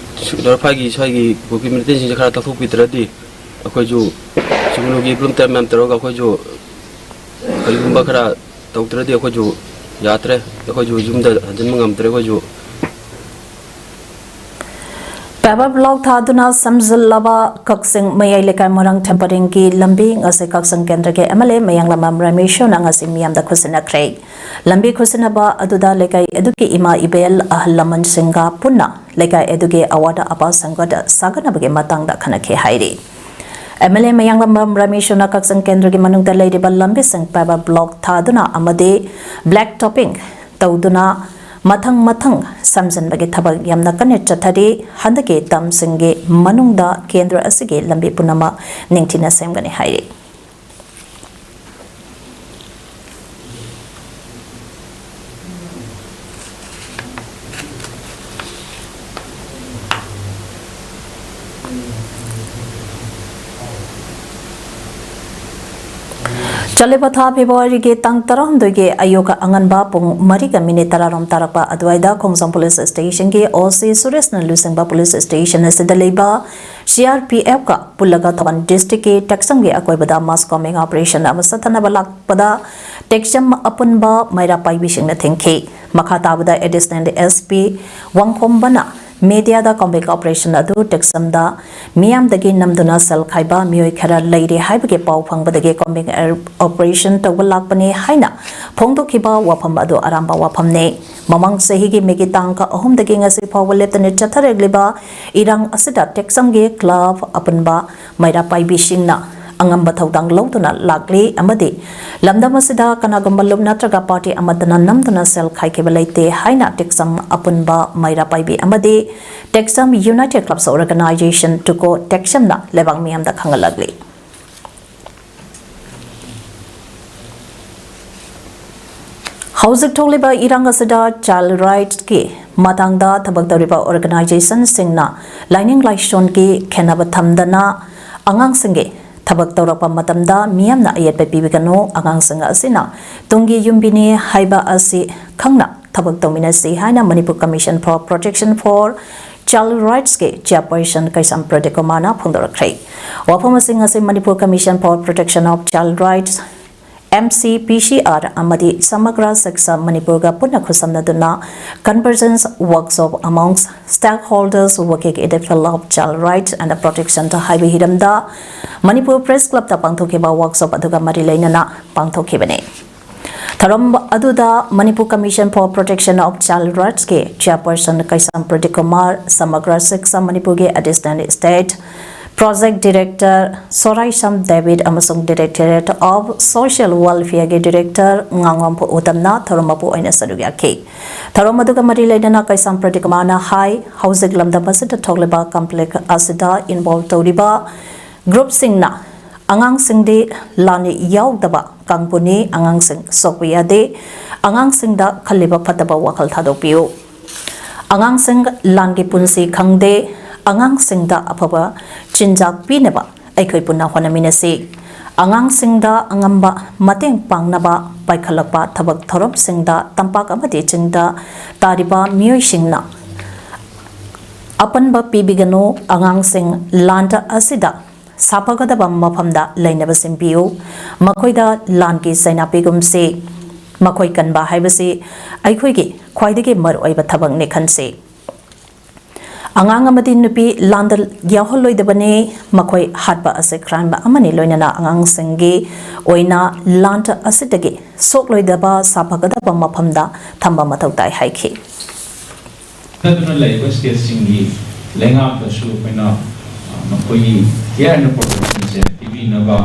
ꯁꯨ-, ꯂꯧꯔꯐꯥꯏꯒꯤ ꯁ꯭ꯋꯥꯏꯒꯤ ꯀꯨꯀꯤ ꯃꯤꯂꯤꯇꯦꯟꯁꯤꯡꯁꯦ ꯈꯔ ꯇꯛꯊꯣꯛꯄꯤꯗ꯭ꯔꯗꯤ ꯑꯩꯈꯣꯏꯁꯨ ꯁꯨꯒꯅꯨꯒꯤ ꯕ꯭ꯂꯨꯝ ꯇꯔ ꯃꯌꯥꯝ ꯇꯧꯔꯒ ꯑꯩꯈꯣꯏꯁꯨ ꯀꯔꯤꯒꯨꯝꯕ ꯈꯔ ꯇꯧꯗ꯭ꯔꯗꯤ ꯑꯩꯈꯣꯏꯁꯨ ꯌꯥꯗ꯭ꯔꯦ, ꯑꯩꯈꯣꯏꯁꯨ ꯌꯨꯝꯗ ꯍꯟꯖꯤꯟꯕ ꯉꯝꯗ꯭ꯔꯦ ꯑꯩꯈꯣꯏꯁꯨ꯫ ꯄꯦꯕꯔ ꯕ꯭ꯂꯣꯛ ꯊꯥꯗꯨꯅ ꯁꯦꯝꯖꯤꯜꯂꯕ ꯀꯛꯆꯤꯡ ꯃꯌꯥꯏ ꯂꯩꯀꯥꯏ ꯃꯣꯏꯔꯥꯡ ꯊꯦꯝꯄꯔꯤꯡꯒꯤ ꯂꯝꯕꯤ ꯉꯁꯤ ꯀꯛꯆꯤꯡ ꯀꯦꯟꯗ꯭ꯔꯒꯤ ꯑꯦꯝ ꯑꯦꯜ ꯑꯦ ꯃꯌꯥꯡꯂꯝꯕꯝ ꯔꯃꯦꯁꯣꯔꯅ ꯉꯁꯤ ꯃꯤꯌꯥꯝꯗ ꯈꯨꯠꯁꯤꯟꯅꯈ꯭ꯔꯦ꯫ ꯂꯝꯕꯤ ꯈꯨꯠꯁꯤꯟꯅꯕ ꯑꯗꯨꯗ ꯂꯩꯀꯥꯏ ꯑꯗꯨꯒꯤ ꯏꯃꯥ ꯏꯕꯦꯜ, ꯑꯍꯜ ꯂꯃꯟꯁꯤꯡꯒ ꯄꯨꯟꯅ ꯂꯩꯀꯥꯏ ꯑꯗꯨꯒꯤ ꯑꯋꯥꯠ ꯑꯄꯥ ꯁꯦꯝꯒꯠ ꯁꯥꯒꯠꯅꯕꯒꯤ ꯃꯇꯥꯡꯗ ꯈꯟꯅꯈꯤ ꯍꯥꯏꯔꯤ꯫ ꯑꯦꯝ ꯑꯦꯜ ꯑꯦ ꯃꯌꯥꯡꯂꯝꯕꯝ ꯔꯃꯦꯁꯣꯔꯅ ꯀꯛꯆꯤꯡ ꯀꯦꯟꯗ꯭ꯔꯒꯤ ꯃꯅꯨꯡꯗ ꯂꯩꯔꯤꯕ ꯂꯝꯕꯤꯁꯤꯡ ꯄꯦꯕꯔ ꯕ꯭ꯂꯣꯛ ꯊꯥꯗꯨꯅ ꯑꯃꯗꯤ ꯕ꯭ꯂꯦꯛ ꯇꯣꯞꯄꯤꯡ ꯇꯧꯗꯨꯅ ꯃꯊꯪ ꯃꯊꯪ ꯁꯦꯝꯖꯤꯟꯕꯒꯤ ꯊꯕꯛ ꯌꯥꯝꯅ ꯀꯟꯅ ꯆꯠꯊꯔꯤ꯫ ꯍꯟꯗꯛꯀꯤ ꯇꯝꯁꯤꯡꯒꯤ ꯃꯅꯨꯡꯗ ꯀꯦꯟꯗ꯭ꯔ ꯑꯁꯤꯒꯤ ꯂꯝꯕꯤ ꯄꯨꯝꯅꯃꯛ ꯅꯤꯡꯊꯤꯅ ꯁꯦꯝꯒꯅꯤ ꯍꯥꯏꯔꯤ꯫ ꯆꯠꯂꯤꯕ ꯊꯥ ꯐꯦꯕ꯭ꯔꯨꯋꯥꯔꯤꯒꯤ ꯇꯥꯡ ꯇꯔꯥꯍꯨꯝꯗꯣꯏꯒꯤ ꯑꯌꯨꯛ ꯑꯉꯟꯕ ꯄꯨꯡ ꯃꯔꯤꯒ ꯃꯤꯅꯤꯠ ꯇꯔꯥꯔꯣꯝ ꯇꯥꯔꯛꯄ ꯑꯗꯨꯋꯥꯏꯗ ꯈꯣꯡꯖꯣꯝ ꯄꯨꯂꯤꯁ ꯁ꯭ꯇꯦꯁꯟꯒꯤ ꯑꯣ ꯁꯤ ꯁꯨꯔꯦꯁꯅ ꯂꯨꯆꯤꯡꯕ ꯄꯨꯂꯤꯁ ꯁ꯭ꯇꯦꯁꯟ ꯑꯁꯤꯗ ꯂꯩꯕ ꯁꯤ ꯑꯥꯔ ꯄꯤ ꯑꯦꯐꯀ ꯄꯨꯜꯂꯒ ꯊꯧꯕꯥꯜ ꯗꯤꯁꯇ꯭ꯔꯤꯛꯀꯤ ꯇꯦꯛꯆꯝꯒꯤ ꯑꯀꯣꯏꯕꯗ mass combing operation ꯑꯃ ꯆꯠꯊꯅꯕ ꯂꯥꯛꯄꯗ ꯇꯦꯛꯆꯝ ꯑꯄꯨꯟꯕ ꯃꯩꯔꯥ ꯄꯥꯏꯕꯤꯁꯤꯡꯅ ꯊꯤꯡꯈꯤ꯫ ꯃꯈꯥ ꯇꯥꯕꯗ ꯑꯦꯗꯤꯁꯅꯦꯜ ꯑꯦꯁ ꯄꯤ ꯋꯥꯡꯈꯣꯝꯕꯅ ꯃꯦꯗꯤꯌꯥꯗ ꯀꯣꯝꯕꯤꯡ ꯑꯣꯄꯔꯦꯁꯟ ꯑꯗꯨ ꯇꯦꯛꯁꯝꯗ ꯃꯤꯌꯥꯝꯗꯒꯤ ꯅꯝꯗꯨꯅ ꯁꯦꯜ ꯈꯥꯏꯕ ꯃꯤꯑꯣꯏ ꯈꯔ ꯂꯩꯔꯦ ꯍꯥꯏꯕꯒꯤ ꯄꯥꯎ ꯐꯪꯕꯗꯒꯤ ꯀꯣꯝꯕꯤꯡ ꯑꯣꯄꯔꯦꯁꯟ ꯇꯧꯕ ꯂꯥꯛꯄꯅꯤ ꯍꯥꯏꯅ ꯐꯣꯡꯗꯣꯛꯈꯤꯕ ꯋꯥꯐꯝ ꯑꯗꯨ ꯑꯔꯥꯟꯕ ꯋꯥꯐꯝꯅꯤ꯫ ꯃꯃꯥꯡ ꯆꯍꯤꯒꯤ ꯃꯦꯒꯤ ꯇꯥꯡ ꯑꯍꯨꯝꯗꯒꯤ ꯉꯁꯤ ꯐꯥꯎꯕ ꯂꯦꯞꯇꯅ ꯆꯠꯊꯔꯛꯂꯤꯕ ꯏꯔꯥꯡ ꯑꯁꯤꯗ ꯇꯦꯛꯁꯝꯒꯤ ꯀ꯭ꯂꯕ ꯑꯄꯨꯟꯕ ꯃꯩꯔꯥ ꯄꯥꯏꯕꯤꯁꯤꯡꯅ ꯑꯉꯝꯕ ꯊꯧꯗꯥꯡ ꯂꯧꯗꯨꯅ ꯂꯥꯛꯂꯤ ꯑꯃꯗꯤ ꯂꯝꯗꯝ ꯑꯁꯤꯗ ꯀꯅꯥꯒꯨꯝꯕ ꯂꯨꯞ ꯅꯠꯇ꯭ꯔꯒ ꯄꯥꯔꯇꯤ ꯑꯃꯠꯇꯅ ꯅꯝꯗꯨꯅ ꯁꯦꯜ ꯈꯥꯏꯈꯤꯕ ꯂꯩꯇꯦ ꯍꯥꯏꯅ ꯇꯦꯛꯁꯝ ꯑꯄꯨꯟꯕ ꯃꯩꯔꯥ ꯄꯥꯏꯕꯤ ꯑꯃꯗꯤ ꯇꯦꯛꯁꯝ ꯌꯨꯅꯥꯏꯇꯦꯗ ꯀ꯭ꯂꯕꯁ ꯑꯣꯔꯒꯅꯥꯏꯖꯦꯁꯟ ꯇꯨꯀꯣ ꯇꯦꯛꯁꯝꯅ ꯂꯩꯕꯥꯛ ꯃꯤꯌꯥꯝꯗ ꯈꯪꯍꯜꯂꯛꯂꯤ꯫ ꯍꯧꯖꯤꯛ ꯊꯣꯛꯂꯤꯕ ꯏꯔꯥꯡ ꯑꯁꯤꯗ ꯆꯥꯏꯜ ꯔꯥꯏꯠꯁꯀꯤ ꯃꯇꯥꯡꯗ ꯊꯕꯛ ꯇꯧꯔꯤꯕ ꯑꯣꯔꯒꯅꯥꯏꯖꯦꯁꯟꯁꯤꯡꯅ ꯂꯥꯏꯅꯤꯡ ꯂꯥꯏꯁꯣꯟꯒꯤ ꯈꯦꯠꯅꯕ ꯊꯝꯗꯅ ꯑꯉꯥꯡꯁꯤꯡꯒꯤ ꯊꯕꯛ ꯇꯧꯔꯛꯄ ꯃꯇꯝꯗ ꯃꯤꯌꯥꯝꯅ ꯑꯌꯦꯠꯄ ꯄꯤꯕꯤꯒꯅꯨ, ꯑꯉꯥꯡꯁꯤꯡ ꯑꯁꯤꯅ ꯇꯨꯡꯒꯤ ꯌꯨꯝꯕꯤꯅꯤ ꯍꯥꯏꯕ ꯑꯁꯤ ꯈꯪꯅ ꯊꯕꯛ ꯇꯧꯃꯤꯟꯅꯁꯤ ꯍꯥꯏꯅ Manipur Commission for Protection for Child Rightsꯀꯤ chairperson ꯀꯩꯁꯥꯝ ꯄ꯭ꯔꯗꯤꯞ ꯀꯨꯃꯥꯔꯅ ꯐꯣꯡꯗꯣꯔꯛꯈ꯭ꯔꯦ꯫ ꯋꯥꯐꯝ ꯑꯁꯤ ꯉꯁꯤ Manipur Commission for Protection of Child Rights, M C P C R, ꯑꯃꯗꯤ Samagra Shiksha Manipurꯒ ꯄꯨꯟꯅ ꯈꯨꯠꯁꯝꯅꯗꯨꯅ Convergence Workshop amongst Stakeholders Working in the Field of Child Rights and Protection ꯍꯥꯏꯕ ꯍꯤꯔꯝꯗ Manipur press ꯀ꯭ꯂꯕꯇ ꯄꯥꯡꯊꯣꯛꯈꯤꯕ workshop ꯑꯗꯨꯒ ꯃꯔꯤ ꯂꯩꯅꯅ ꯄꯥꯡꯊꯣꯛꯈꯤꯕꯅꯤ꯫ ꯊꯧꯔꯝ ꯑꯗꯨꯗ Manipur Commission for Protection of Child Rightsꯀꯤ chairperson Keisham Pradip Kumar, Samagra Shiksha Manipurꯒꯤ additional state project director Soraisam ꯗꯦꯕꯤꯠ ꯑꯃꯁꯨꯡ Directorate of Social Welfareꯒꯤ director ꯉꯥꯉꯣꯝ ꯎꯇꯝꯅ ꯊꯧꯔꯝ ꯃꯄꯨ ꯑꯣꯏꯅ ꯁꯔꯨꯛ ꯌꯥꯈꯤ꯫ ꯊꯧꯔꯝ ꯑꯗꯨꯒ ꯃꯔꯤ ꯂꯩꯅꯅ ꯀꯩꯁꯥꯝ ꯄ꯭ꯔꯗꯤꯞ ꯀꯨꯃꯥꯔꯅ ꯍꯥꯏ, ꯍꯧꯖꯤꯛ ꯂꯝꯗꯝ ꯑꯁꯤꯗ ꯊꯣꯛꯂꯤꯕ conflict ꯑꯁꯤꯗ involve ꯇꯧꯔꯤꯕ groupꯁꯤꯡꯅ ꯑꯉꯥꯡꯁꯤꯡꯗꯤ ꯂꯥꯟ ꯌꯥꯎꯗꯕ ꯀꯥꯡꯕꯨꯅꯤ, ꯑꯉꯥꯡꯁꯤꯡ ꯁꯣꯛꯄ ꯌꯥꯗꯦ, ꯑꯉꯥꯡꯁꯤꯡꯗ ꯈꯜꯂꯤꯕ ꯐꯠꯇꯕ ꯋꯥꯈꯜ ꯊꯥꯗꯣꯛꯄꯤꯌꯨ꯫ ꯑꯉꯥꯡꯁꯤꯡ ꯂꯥꯟꯒꯤ ꯄꯨꯟꯁꯤ ꯈꯪꯗꯦ, ꯑꯉꯥꯡꯁꯤꯡꯗ ꯑꯐꯕ ꯆꯤꯟꯖꯥꯛ ꯄꯤꯅꯕ ꯑꯩꯈꯣꯏ ꯄꯨꯟꯅ ꯍꯣꯠꯅꯃꯤꯟꯅꯁꯤ꯫ ꯑꯉꯥꯡꯁꯤꯡꯗ ꯑꯉꯝꯕ ꯃꯇꯦꯡ ꯄꯥꯡꯅꯕ ꯄꯥꯏꯈꯠꯂꯛꯄ ꯊꯕꯛ ꯊꯧꯔꯝꯁꯤꯡꯗ ꯇꯝꯄꯥꯛ ꯑꯃꯗꯤ ꯆꯤꯡꯗ ꯇꯥꯔꯤꯕ ꯃꯤꯑꯣꯏꯁꯤꯡꯅ ꯑꯄꯟꯕ ꯄꯤꯕꯤꯒꯅꯨ꯫ ꯑꯉꯥꯡꯁꯤꯡ ꯂꯥꯟꯗ ꯑꯁꯤꯗ ꯁꯥꯐꯒꯗꯕ ꯃꯐꯝꯗ ꯂꯩꯅꯕ ꯁꯤꯟꯕꯤꯌꯨ꯫ ꯃꯈꯣꯏꯗ ꯂꯥꯟꯒꯤ ꯆꯩꯅꯥ ꯄꯤꯒꯨꯝꯁꯤ꯫ ꯃꯈꯣꯏ ꯀꯟꯕ ꯍꯥꯏꯕꯁꯤ ꯑꯩꯈꯣꯏꯒꯤ ꯈ꯭ꯋꯥꯏꯗꯒꯤ ꯃꯔꯨꯑꯣꯏꯕ ꯊꯕꯛꯅꯤ ꯈꯟꯁꯤ꯫ ꯑꯉꯥꯡ ꯑꯃꯗꯤ ꯅꯨꯄꯤ ꯂꯥꯟꯗ ꯌꯥꯎꯍꯜꯂꯣꯏꯗꯕꯅꯤ꯫ ꯃꯈꯣꯏ ꯍꯥꯠꯄ ꯑꯁꯤ ꯀ꯭ꯔꯥꯏꯝ ꯑꯃꯅꯤ, ꯂꯣꯏꯅꯅ ꯑꯉꯥꯡꯁꯤꯡꯒꯤ ꯑꯣꯏꯅ ꯂꯥꯟ ꯑꯁꯤꯗꯒꯤ ꯁꯣꯛꯂꯣꯏꯗꯕ, ꯁꯥꯐꯒꯗꯕ ꯃꯐꯝꯗ ꯊꯝꯕ ꯃꯊꯧ ꯇꯥꯏ ꯍꯥꯏꯈꯤ꯫ ꯅꯠꯇꯅ ꯂꯩꯔꯤꯕ ꯁ꯭ꯇꯦꯠꯁꯤꯡꯒꯤ ꯂꯩꯉꯥꯛꯇꯁꯨ ꯑꯩꯈꯣꯏꯅ, ꯑ, ꯃꯈꯣꯏꯒꯤ ꯀꯤꯌꯔ ꯑꯦꯟ ꯄ꯭ꯔꯣꯇꯦꯛꯁꯟꯁꯦ ꯄꯤꯕꯤꯅꯕ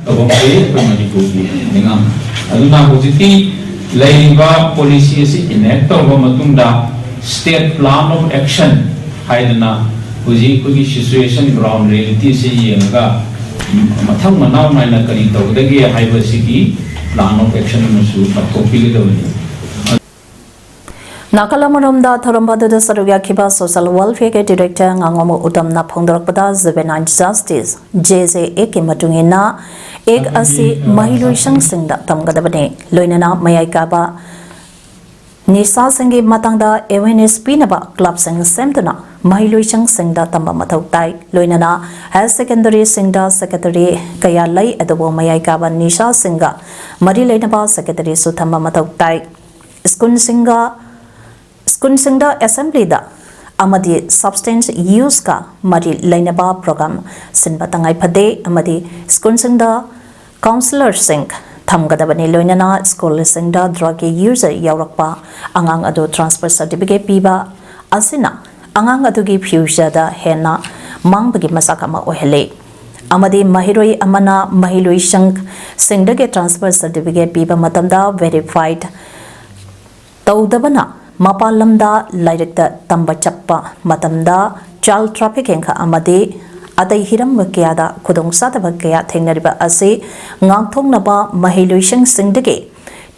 ꯇꯧꯐꯝ ꯊꯣꯛꯏ ꯑꯩꯈꯣꯏ ꯃꯅꯤꯄꯨꯔꯒꯤ ꯂꯩꯉꯥꯛꯅ꯫ ꯑꯗꯨꯅ ꯍꯧꯖꯤꯛꯇꯤ ꯂꯩꯔꯤꯕ ꯄꯣꯂꯤꯁꯤ ꯑꯁꯤ ꯏꯅꯦꯛ ꯇꯧꯔꯕ ꯃꯇꯨꯡꯗ ꯁ꯭ꯇꯦꯠ ꯄ꯭ꯂꯥꯟ ꯑꯣꯐ ꯑꯦꯛꯁꯟ ꯍꯥꯏꯗꯅ ꯍꯧꯖꯤꯛ ꯑꯩꯈꯣꯏꯒꯤ ꯁꯤꯆꯨꯋꯦꯁꯟ, ꯒ꯭ꯔꯥꯎꯟ ꯔꯤꯌꯦꯂꯤꯇꯤ ꯑꯁꯤ ꯌꯦꯡꯉꯒ ꯃꯊꯪ ꯃꯅꯥꯎ ꯅꯥꯏꯅ ꯀꯔꯤ ꯇꯧꯒꯗꯒꯦ ꯍꯥꯏꯕꯁꯤꯒꯤ ꯄ꯭ꯂꯥꯟ ꯑꯣꯐ ꯑꯦꯛꯁꯟ ꯑꯃꯁꯨ ꯂꯥꯎꯊꯣꯛꯄꯤꯒꯗꯕꯅꯤ꯫ ꯅꯥꯀꯜ ꯑꯃꯔꯣꯝꯗ ꯊꯧꯔꯝ ꯑꯗꯨꯗ ꯁꯔꯨꯛ ꯌꯥꯈꯤꯕ ꯁꯣꯁꯤꯌꯦꯜ ꯋꯦꯜꯐꯤꯌꯔꯒꯤ ꯗꯤꯔꯦꯛꯇꯔ ꯉꯥꯉꯣꯝ ꯎꯇꯝꯅ ꯐꯣꯡꯗꯣꯔꯛꯄꯗ, ꯖꯨꯕꯦꯅꯥꯏꯜ ꯖꯁꯇꯤꯁ, ꯖꯦ ꯖꯦ ꯑꯦꯛꯀꯤ ꯃꯇꯨꯡ ꯏꯟꯅ ꯑꯦꯛ ꯑꯁꯤ ꯃꯍꯩꯂꯣꯏꯁꯪꯁꯤꯡꯗ ꯇꯝꯒꯗꯕꯅꯤ, ꯂꯣꯏꯅꯅ ꯃꯌꯥꯏ ꯀꯥꯕ ꯅꯤꯁꯥꯁꯤꯡꯒꯤ ꯃꯇꯥꯡꯗ ꯑꯦꯋꯦꯔꯅꯦꯁ ꯄꯤꯅꯕ ꯀ꯭ꯂꯕꯁꯤꯡ ꯁꯦꯝꯗꯨꯅ ꯃꯍꯩꯂꯣꯏꯁꯪꯁꯤꯡꯗ ꯇꯝꯕ ꯃꯊꯧ ꯇꯥꯏ꯫ ꯂꯣꯏꯅꯅ ꯍꯥꯌꯔ ꯁꯦꯀꯦꯟꯗꯔꯤꯁꯤꯡꯗ ꯁꯦꯀ꯭ꯔꯦꯇꯔꯤ ꯀꯌꯥ ꯂꯩ, ꯑꯗꯨꯕꯨ ꯃꯌꯥꯏ ꯀꯥꯕ ꯅꯤꯁꯥꯁꯤꯡꯒ ꯃꯔꯤ ꯂꯩꯅꯕ ꯁꯦꯀ꯭ꯔꯦꯇꯔꯤꯁꯨ ꯊꯝꯕ ꯃꯊꯧ ꯇꯥꯏ꯫ ꯁ꯭ꯀꯨꯜꯁꯤꯡꯒ, ꯁ꯭ꯀꯨꯜꯁꯤꯡꯗ ꯑꯦꯁꯦꯝꯕ꯭ꯂꯤꯗ ꯑꯃꯗꯤ ꯁꯕꯁꯇꯦꯟꯁ ꯌꯨꯁꯀ ꯃꯔꯤ ꯂꯩꯅꯕ ꯄ꯭ꯔꯣꯒ꯭ꯔꯥꯝ ꯁꯤꯟꯕ ꯇꯉꯥꯏ ꯐꯗꯦ ꯑꯃꯗꯤ ꯁ꯭ꯀꯨꯜꯁꯤꯡꯗ ꯀꯥꯎꯟꯁꯤꯂꯔꯁꯤꯡ ꯊꯝꯒꯗꯕꯅꯤ, ꯂꯣꯏꯅꯅ ꯁ꯭ꯀꯨꯜꯁꯤꯡꯗ ꯗ꯭ꯔꯒꯀꯤ ꯌꯨꯁ ꯌꯥꯎꯔꯛꯄ ꯑꯉꯥꯡ ꯑꯗꯨ ꯇ꯭ꯔꯥꯟꯁꯐꯔ ꯁꯥꯔꯇꯤꯐꯤꯀꯦꯠ ꯄꯤꯕ ꯑꯁꯤꯅ ꯑꯉꯥꯡ ꯑꯗꯨꯒꯤ ꯐ꯭ꯌꯨꯆꯔꯗ ꯍꯦꯟꯅ ꯃꯥꯡꯕꯒꯤ ꯃꯆꯥꯛ ꯑꯃ ꯑꯣꯏꯍꯜꯂꯤ꯫ ꯑꯃꯗꯤ ꯃꯍꯩꯔꯣꯏ ꯑꯃꯅ ꯃꯍꯩꯂꯣꯏꯁꯪꯁꯤꯡꯗꯒꯤ ꯇ꯭ꯔꯥꯟꯁꯐꯔ ꯁꯥꯔꯇꯤꯐꯤꯀꯦꯠ ꯄꯤꯕ ꯃꯇꯝꯗ ꯚꯦꯔꯤꯐꯥꯏꯠ ꯇꯧꯗꯕꯅ ꯃꯄꯥꯟ ꯂꯝꯗ ꯂꯥꯏꯔꯤꯛꯇ ꯇꯝꯕ ꯆꯠꯄ ꯃꯇꯝꯗ ꯆꯥꯏꯜ ꯇ꯭ꯔꯥꯐꯤꯀꯤꯡ ꯑꯃꯗꯤ ꯑꯇꯩ ꯍꯤꯔꯝ ꯀꯌꯥꯗ ꯈꯨꯗꯣꯡꯆꯥꯗꯕ ꯀꯌꯥ ꯊꯦꯡꯅꯔꯤꯕ ꯑꯁꯤ ꯉꯥꯛꯊꯣꯛꯅꯕ ꯃꯍꯩꯂꯣꯏꯁꯪꯁꯤꯡꯗꯒꯤ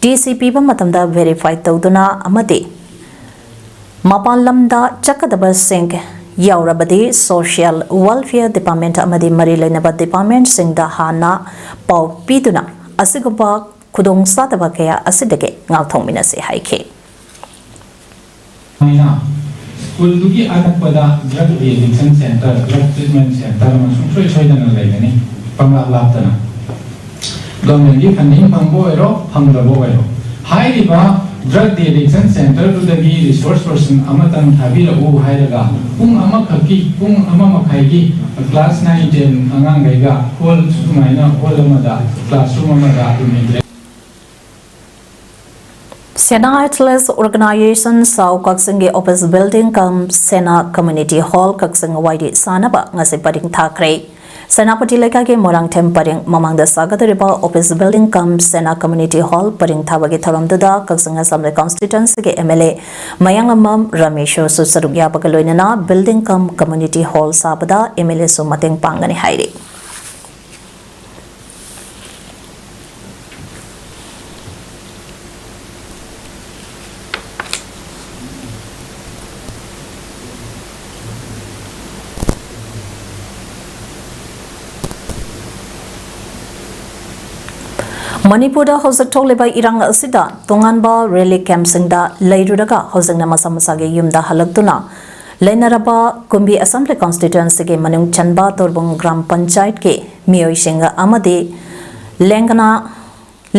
ꯇꯤ ꯁꯤ ꯄꯤꯕ ꯃꯇꯝꯗ ꯚꯦꯔꯤꯐꯥꯏ ꯇꯧꯗꯨꯅ ꯑꯃꯗꯤ ꯃꯄꯥꯟ ꯂꯝꯗ ꯆꯠꯀꯗꯕꯁꯤꯡ ꯌꯥꯎꯔꯕꯗꯤ ꯁꯣꯁꯤꯌꯦꯜ ꯋꯦꯜꯐꯤꯌꯔ ꯗꯤꯄꯥꯔꯠꯃꯦꯟꯠ ꯑꯃꯗꯤ ꯃꯔꯤ ꯂꯩꯅꯕ ꯗꯤꯄꯥꯔꯠꯃꯦꯟꯠꯁꯤꯡꯗ ꯍꯥꯟꯅ ꯄꯥꯎ ꯄꯤꯗꯨꯅ ꯑꯁꯤꯒꯨꯝꯕ ꯈꯨꯗꯣꯡꯆꯥꯗꯕ ꯀꯌꯥ ꯑꯁꯤꯗꯒꯤ ꯉꯥꯛꯊꯣꯛꯃꯤꯟꯅꯁꯤ ꯍꯥꯏꯈꯤ꯫ ꯁꯨꯃꯥꯏꯅ ꯁ꯭ꯀꯨꯜꯗꯨꯒꯤ ꯑꯅꯛꯄꯗ drug deaddiction centre, drug treatment centre ꯑꯃ ꯁꯨꯡꯁꯣꯏ ꯁꯣꯏꯗꯅ ꯂꯩꯒꯅꯤ, ꯄꯪꯂꯥꯞ ꯂꯥꯞꯇꯅ꯫ ꯒꯚꯔꯟꯃꯦꯟꯠꯀꯤ ꯐꯟꯗꯤꯡ ꯐꯪꯕ ꯑꯣꯏꯔꯣ, ꯐꯪꯗꯕ ꯑꯣꯏꯔꯣ, ꯍꯥꯏꯔꯤꯕ Drug Detection Centerꯗꯨꯗꯒꯤ resource person ꯑꯃꯇꯪ ꯊꯥꯕꯤꯔꯛꯎ ꯍꯥꯏꯔꯒ ꯄꯨꯡ ꯑꯃꯈꯛꯀꯤ, ꯄꯨꯡ ꯑꯃ ꯃꯈꯥꯏꯒꯤ class nine ten ꯑꯉꯥꯡꯈꯩꯒ hall, ꯁꯨꯃꯥꯏꯅ hall ꯑꯃꯗ, classroom ꯑꯃꯗ ꯑꯗꯨꯝ interact Sena Athletes Organization South ꯀꯛꯆꯤꯡꯒꯤ office building cum Sena Community Hall ꯀꯛꯆꯤꯡ ꯋꯥꯏꯔꯤ ꯁꯥꯅꯕ ꯉꯁꯤ ꯄꯔꯤꯡ ꯊꯥꯈ꯭ꯔꯦ꯫ ꯁꯦꯅꯥꯄꯇꯤ ꯂꯩꯀꯥꯏꯒꯤ ꯃꯣꯏꯔꯥꯡꯊꯦꯝ ꯄꯔꯤꯡ ꯃꯃꯥꯡꯗ ꯁꯥꯒꯗꯧꯔꯤꯕ office building cum Sena Community Hall ꯄꯔꯤꯡ ꯊꯥꯕꯒꯤ ꯊꯧꯔꯝꯗꯨꯗ ꯀꯛꯆꯤꯡ Assembly Constituencyꯒꯤ MLA ꯃꯌꯥꯡꯂꯝꯕꯝ ꯔꯃꯦꯁꯁꯨ ꯁꯔꯨꯛ ꯌꯥꯕꯒ ꯂꯣꯏꯅꯅ building cum community hall ꯁꯥꯕꯗ MLAꯁꯨ ꯃꯇꯦꯡ ꯄꯥꯡꯒꯅꯤ ꯍꯥꯏꯔꯤ꯫ ꯃꯅꯤꯄꯨꯔꯗ ꯍꯧꯖꯤꯛ ꯊꯣꯛꯂꯤꯕ ꯏꯔꯥꯡ ꯑꯁꯤꯗ ꯇꯣꯉꯥꯟꯕ relief campꯁꯤꯡꯗ ꯂꯩꯔꯨꯔꯒ ꯍꯧꯖꯤꯛꯅ ꯃꯁꯥ ꯃꯁꯥꯒꯤ ꯌꯨꯝꯗ ꯍꯜꯂꯛꯇꯨꯅ ꯂꯩꯅꯔꯕ ꯀꯨꯝꯕꯤ Assembly Constituencyꯒꯤ ꯃꯅꯨꯡ ꯆꯟꯕ ꯇꯣꯔꯕꯨꯡ ꯒ꯭ꯔꯥꯝ ꯄꯟꯆꯥꯌꯠꯀꯤ ꯃꯤꯑꯣꯏꯁꯤꯡ ꯑꯃꯗꯤ ꯂꯦꯡꯒꯅ,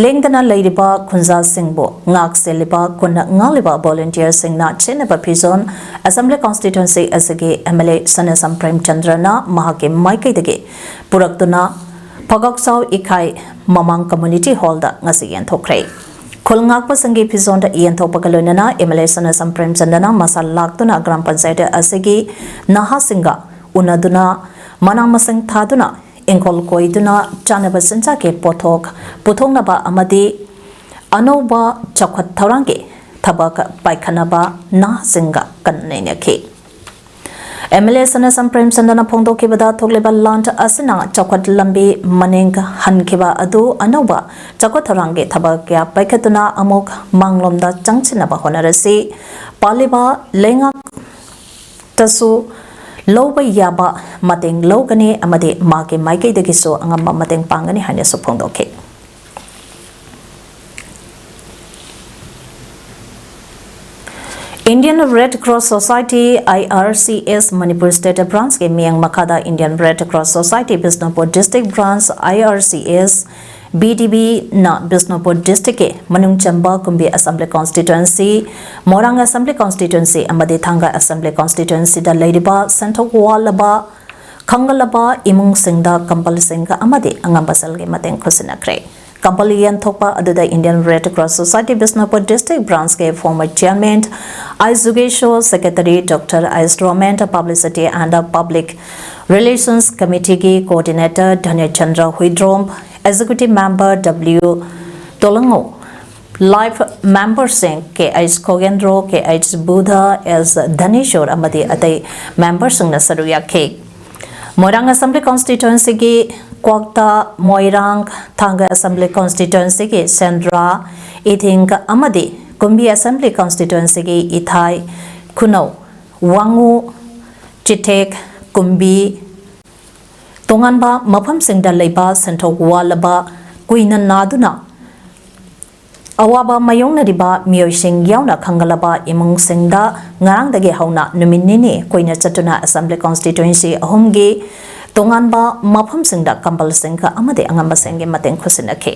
ꯂꯦꯡꯗꯅ ꯂꯩꯔꯤꯕ ꯈꯨꯟꯖꯥꯁꯤꯡꯕꯨ ꯉꯥꯛ ꯁꯦꯜꯂꯤꯕ ꯀꯨꯟꯅ ꯉꯥꯛꯂꯤꯕ volunteerꯁꯤꯡꯅ ꯁꯦꯠꯅꯕ ꯐꯤꯖꯣꯜ Assembly Constituency ꯑꯁꯤꯒꯤ MLA ꯁꯅꯥꯁꯝ ꯄ꯭ꯔꯦꯝꯆꯟꯗ꯭ꯔꯅ ꯃꯍꯥꯛꯀꯤ ꯃꯥꯏꯀꯩꯗꯒꯤ ꯄꯨꯔꯛꯇꯨꯅ ꯐꯒꯣꯛꯆꯥꯎ ꯏꯀꯥꯏ ꯃꯃꯥꯡ Community Hallꯗ ꯉꯁꯤ ꯌꯦꯟꯊꯣꯛꯈ꯭ꯔꯦ꯫ ꯈꯨꯜ ꯉꯥꯛꯄꯁꯤꯡꯒꯤ ꯐꯤꯖꯣꯜꯗ ꯌꯦꯟꯊꯣꯛꯄꯒ ꯂꯣꯏꯅꯅ MLA ꯁꯅꯥꯁꯝ ꯄ꯭ꯔꯦꯝꯆꯟꯗ꯭ꯔꯅ ꯃꯁꯥ ꯂꯥꯛꯇꯨꯅ ꯒ꯭ꯔꯥꯝ ꯄꯟꯆꯥꯌꯠ ꯑꯁꯤꯒꯤ ꯅꯍꯥꯁꯤꯡꯒ ꯎꯅꯗꯨꯅ ꯃꯅꯥ ꯃꯁꯤꯡ ꯊꯥꯗꯨꯅ ꯏꯪꯈꯣꯜ ꯀꯣꯏꯗꯨꯅ ꯆꯥꯅꯕ ꯆꯤꯟꯖꯥꯛꯀꯤ ꯄꯣꯠꯊꯣꯛ ꯄꯨꯊꯣꯛꯅꯕ ꯑꯃꯗꯤ ꯑꯅꯧꯕ ꯆꯥꯎꯈꯠ ꯊꯧꯔꯥꯡꯒꯤ ꯊꯕꯛ ꯄꯥꯏꯈꯠꯅꯕ ꯅꯍꯥꯁꯤꯡꯒ ꯀꯟꯅ ꯅꯩꯅꯈꯤ꯫ MLA ꯁꯅꯥꯁꯝ ꯄ꯭ꯔꯦꯝꯆꯟꯗ꯭ꯔꯅ ꯐꯣꯡꯗꯣꯛꯈꯤꯕꯗ ꯊꯣꯛꯂꯤꯕ ꯂꯥꯟ ꯑꯁꯤꯅ ꯆꯥꯎꯈꯠ ꯂꯝꯕꯤ ꯃꯅꯤꯡ ꯍꯟꯈꯤꯕ ꯑꯗꯨ ꯑꯅꯧꯕ ꯆꯥꯎꯈꯠ ꯊꯧꯔꯥꯡꯒꯤ ꯊꯕꯛ ꯀꯌꯥ ꯄꯥꯏꯈꯠꯇꯨꯅ ꯑꯃꯨꯛ ꯃꯥꯡꯂꯣꯝꯗ ꯆꯪꯁꯤꯟꯅꯕ ꯍꯣꯠꯅꯔꯁꯤ꯫ ꯄꯥꯜꯂꯤꯕ ꯂꯩꯉꯥꯛ ꯇꯁꯨ ꯂꯧꯕ ꯌꯥꯕ ꯃꯇꯦꯡ ꯂꯧꯒꯅꯤ ꯑꯃꯗꯤ ꯃꯥꯒꯤ ꯃꯥꯏꯀꯩꯗꯒꯤꯁꯨ ꯑꯉꯝꯕ ꯃꯇꯦꯡ ꯄꯥꯡꯒꯅꯤ ꯍꯥꯏꯅꯁꯨ ꯐꯣꯡꯗꯣꯛꯈꯤ꯫ Indian Red Cross Society, IRCS, Manipur State Branchꯀꯤ ꯃꯤꯠꯌꯦꯡ ꯃꯈꯥꯗ Indian Red Cross Society, Bishnupur District Branch, IRCS, B D ꯕꯤꯅ ꯕꯤꯁꯅꯨꯄꯨꯔ ꯗꯤꯁꯇ꯭ꯔꯤꯛꯀꯤ ꯃꯅꯨꯡ ꯆꯟꯕ ꯀꯨꯝꯕꯤ ꯑꯦꯁꯦꯝꯕ꯭ꯂꯤ ꯀꯣꯟꯁꯇꯤꯇ꯭ꯋꯦꯟꯁꯤ, ꯃꯣꯏꯔꯥꯡ ꯑꯦꯁꯦꯝꯕ꯭ꯂꯤ ꯀꯣꯟꯁꯇꯤꯇ꯭ꯋꯦꯟꯁꯤ ꯑꯃꯗꯤ ꯊꯥꯡꯒ ꯑꯦꯁꯦꯝꯕ꯭ꯂꯤ ꯀꯣꯟꯁꯇꯤꯇ꯭ꯋꯦꯟꯁꯤꯗ ꯂꯩꯔꯤꯕ ꯁꯦꯟꯊꯣꯛ ꯋꯥꯠꯂꯕ, ꯈꯪꯒꯜꯂꯕ ꯏꯃꯨꯡꯁꯤꯡꯗ ꯀꯝꯕꯜꯁꯤꯡ ꯑꯃꯗꯤ ꯑꯉꯝꯕ ꯁꯦꯜꯒꯤ ꯃꯇꯦꯡ ꯈꯨꯠꯁꯤꯟꯅꯈ꯭ꯔꯦ꯫ ꯀꯝꯕꯜ ꯌꯦꯟꯊꯣꯛꯄ ꯑꯗꯨꯗ Indian Red Cross Society Bishnupur District Branch ꯀꯤ former chairman I Jugeshor, secretary Doctor I Romen, publicity and public relations committee ꯒꯤ coordinator Dhanechandra Huidrom, executive member W Tolangngou, life member ꯁꯤꯡ K H Khogendro, K H Budha, S Dhaneshor ꯑꯃꯗꯤ ꯑꯇꯩ member ꯁꯤꯡꯅ ꯁꯔꯨꯛ ꯌꯥꯈꯤ꯫ ꯃꯣꯏꯔꯥꯡ ꯑꯦꯁꯦꯝꯕ꯭ꯂꯤ ꯀꯣꯟꯁꯇꯤꯇ꯭ꯋꯦꯟꯁꯤꯒꯤ ꯀ꯭ꯋꯥꯛꯇꯥ, ꯃꯣꯏꯔꯥꯡ, ꯊꯥꯡꯒ ꯑꯦꯁꯦꯝꯕ꯭ꯂꯤ ꯀꯣꯟꯁꯇꯤꯇ꯭ꯋꯦꯟꯁꯤꯒꯤ ꯁꯦꯟꯗ꯭ꯔꯥ, ꯏꯊꯤꯡ ꯑꯃꯗꯤ ꯀꯨꯝꯕꯤ ꯑꯦꯁꯦꯝꯕ꯭ꯂꯤ ꯀꯣꯟꯁꯇꯤꯇ꯭ꯋꯦꯟꯁꯤꯒꯤ ꯏꯊꯥꯏ, ꯈꯨꯅꯧ, ꯋꯥꯉꯨ, ꯆꯤꯊꯦꯛ, ꯀꯨꯝꯕꯤ, ꯇꯣꯉꯥꯟꯕ ꯃꯐꯝꯁꯤꯡꯗ ꯂꯩꯕ ꯁꯦꯟꯊꯣꯛ ꯋꯥꯠꯂꯕ, ꯀꯨꯏꯅ ꯅꯥꯗꯨꯅ ꯑꯋꯥꯕ ꯃꯥꯌꯣꯛꯅꯔꯤꯕ ꯃꯤꯑꯣꯏꯁꯤꯡ ꯌꯥꯎꯅ ꯈꯪꯒꯜꯂꯕ ꯏꯃꯨꯡꯁꯤꯡꯗ ꯉꯔꯥꯡꯗꯒꯤ ꯍꯧꯅ ꯅꯨꯃꯤꯠ ꯅꯤꯅꯤ ꯀꯨꯏꯅ ꯆꯠꯇꯨꯅ ꯑꯦꯁꯦꯝꯕ꯭ꯂꯤ ꯀꯣꯟꯁꯇꯤꯇ꯭ꯋꯦꯟꯁꯤ ꯑꯍꯨꯝꯒꯤ ꯇꯣꯉꯥꯟꯕ ꯃꯐꯝꯁꯤꯡꯗ ꯀꯝꯕꯜꯁꯤꯡ ꯑꯃꯗꯤ ꯑꯉꯝꯕꯁꯤꯡꯒꯤ ꯃꯇꯦꯡ ꯈꯨꯠꯁꯤꯟꯅꯈꯤ꯫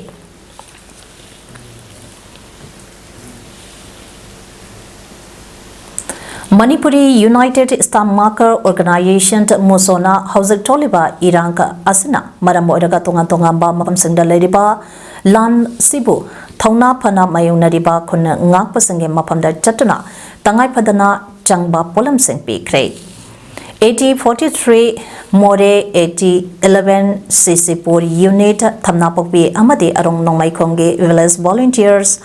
Manipuri united staff worker organisation, ꯃꯨꯁꯣꯅ ꯍꯧꯖꯤꯛ ꯊꯣꯛꯂꯤꯕ ꯏꯔꯥꯡ ꯑꯁꯤꯅ ꯃꯔꯝ ꯑꯣꯏꯔꯒ ꯇꯣꯉꯥꯟ ꯇꯣꯉꯥꯟꯕ ꯃꯐꯝꯁꯤꯡꯗ ꯂꯩꯔꯤꯕ ꯂꯥꯟꯁꯤꯕꯨ ꯊꯧꯅꯥ ꯐꯅ ꯃꯥꯌꯣꯛꯅꯔꯤꯕ ꯈꯨꯟ ꯉꯥꯛꯄꯁꯤꯡꯒꯤ ꯃꯐꯝꯗ ꯆꯠꯇꯨꯅ ꯇꯉꯥꯏ ꯐꯗꯅ ꯆꯪꯕ ꯄꯣꯠꯂꯝꯁꯤꯡ ꯄꯤꯈ꯭ꯔꯦ꯫ ꯑꯦ ꯇꯤ ꯐꯣꯔꯇꯤ ꯊ꯭ꯔꯤ ꯃꯣꯔꯦ, ꯑꯦ ꯇꯤ ꯏꯂꯦꯚꯦꯟ ꯁꯤ ꯁꯤ ꯄꯨꯔ ꯌꯨꯅꯤꯠ, ꯊꯝꯅꯥꯄꯣꯛꯄꯤ ꯑꯃꯗꯤ ꯑꯔꯣꯡ ꯅꯣꯡꯃꯩꯈꯣꯡꯒꯤ ꯚꯤꯂꯦꯖ ꯚꯣꯂꯨꯟꯇꯤꯌꯔꯁ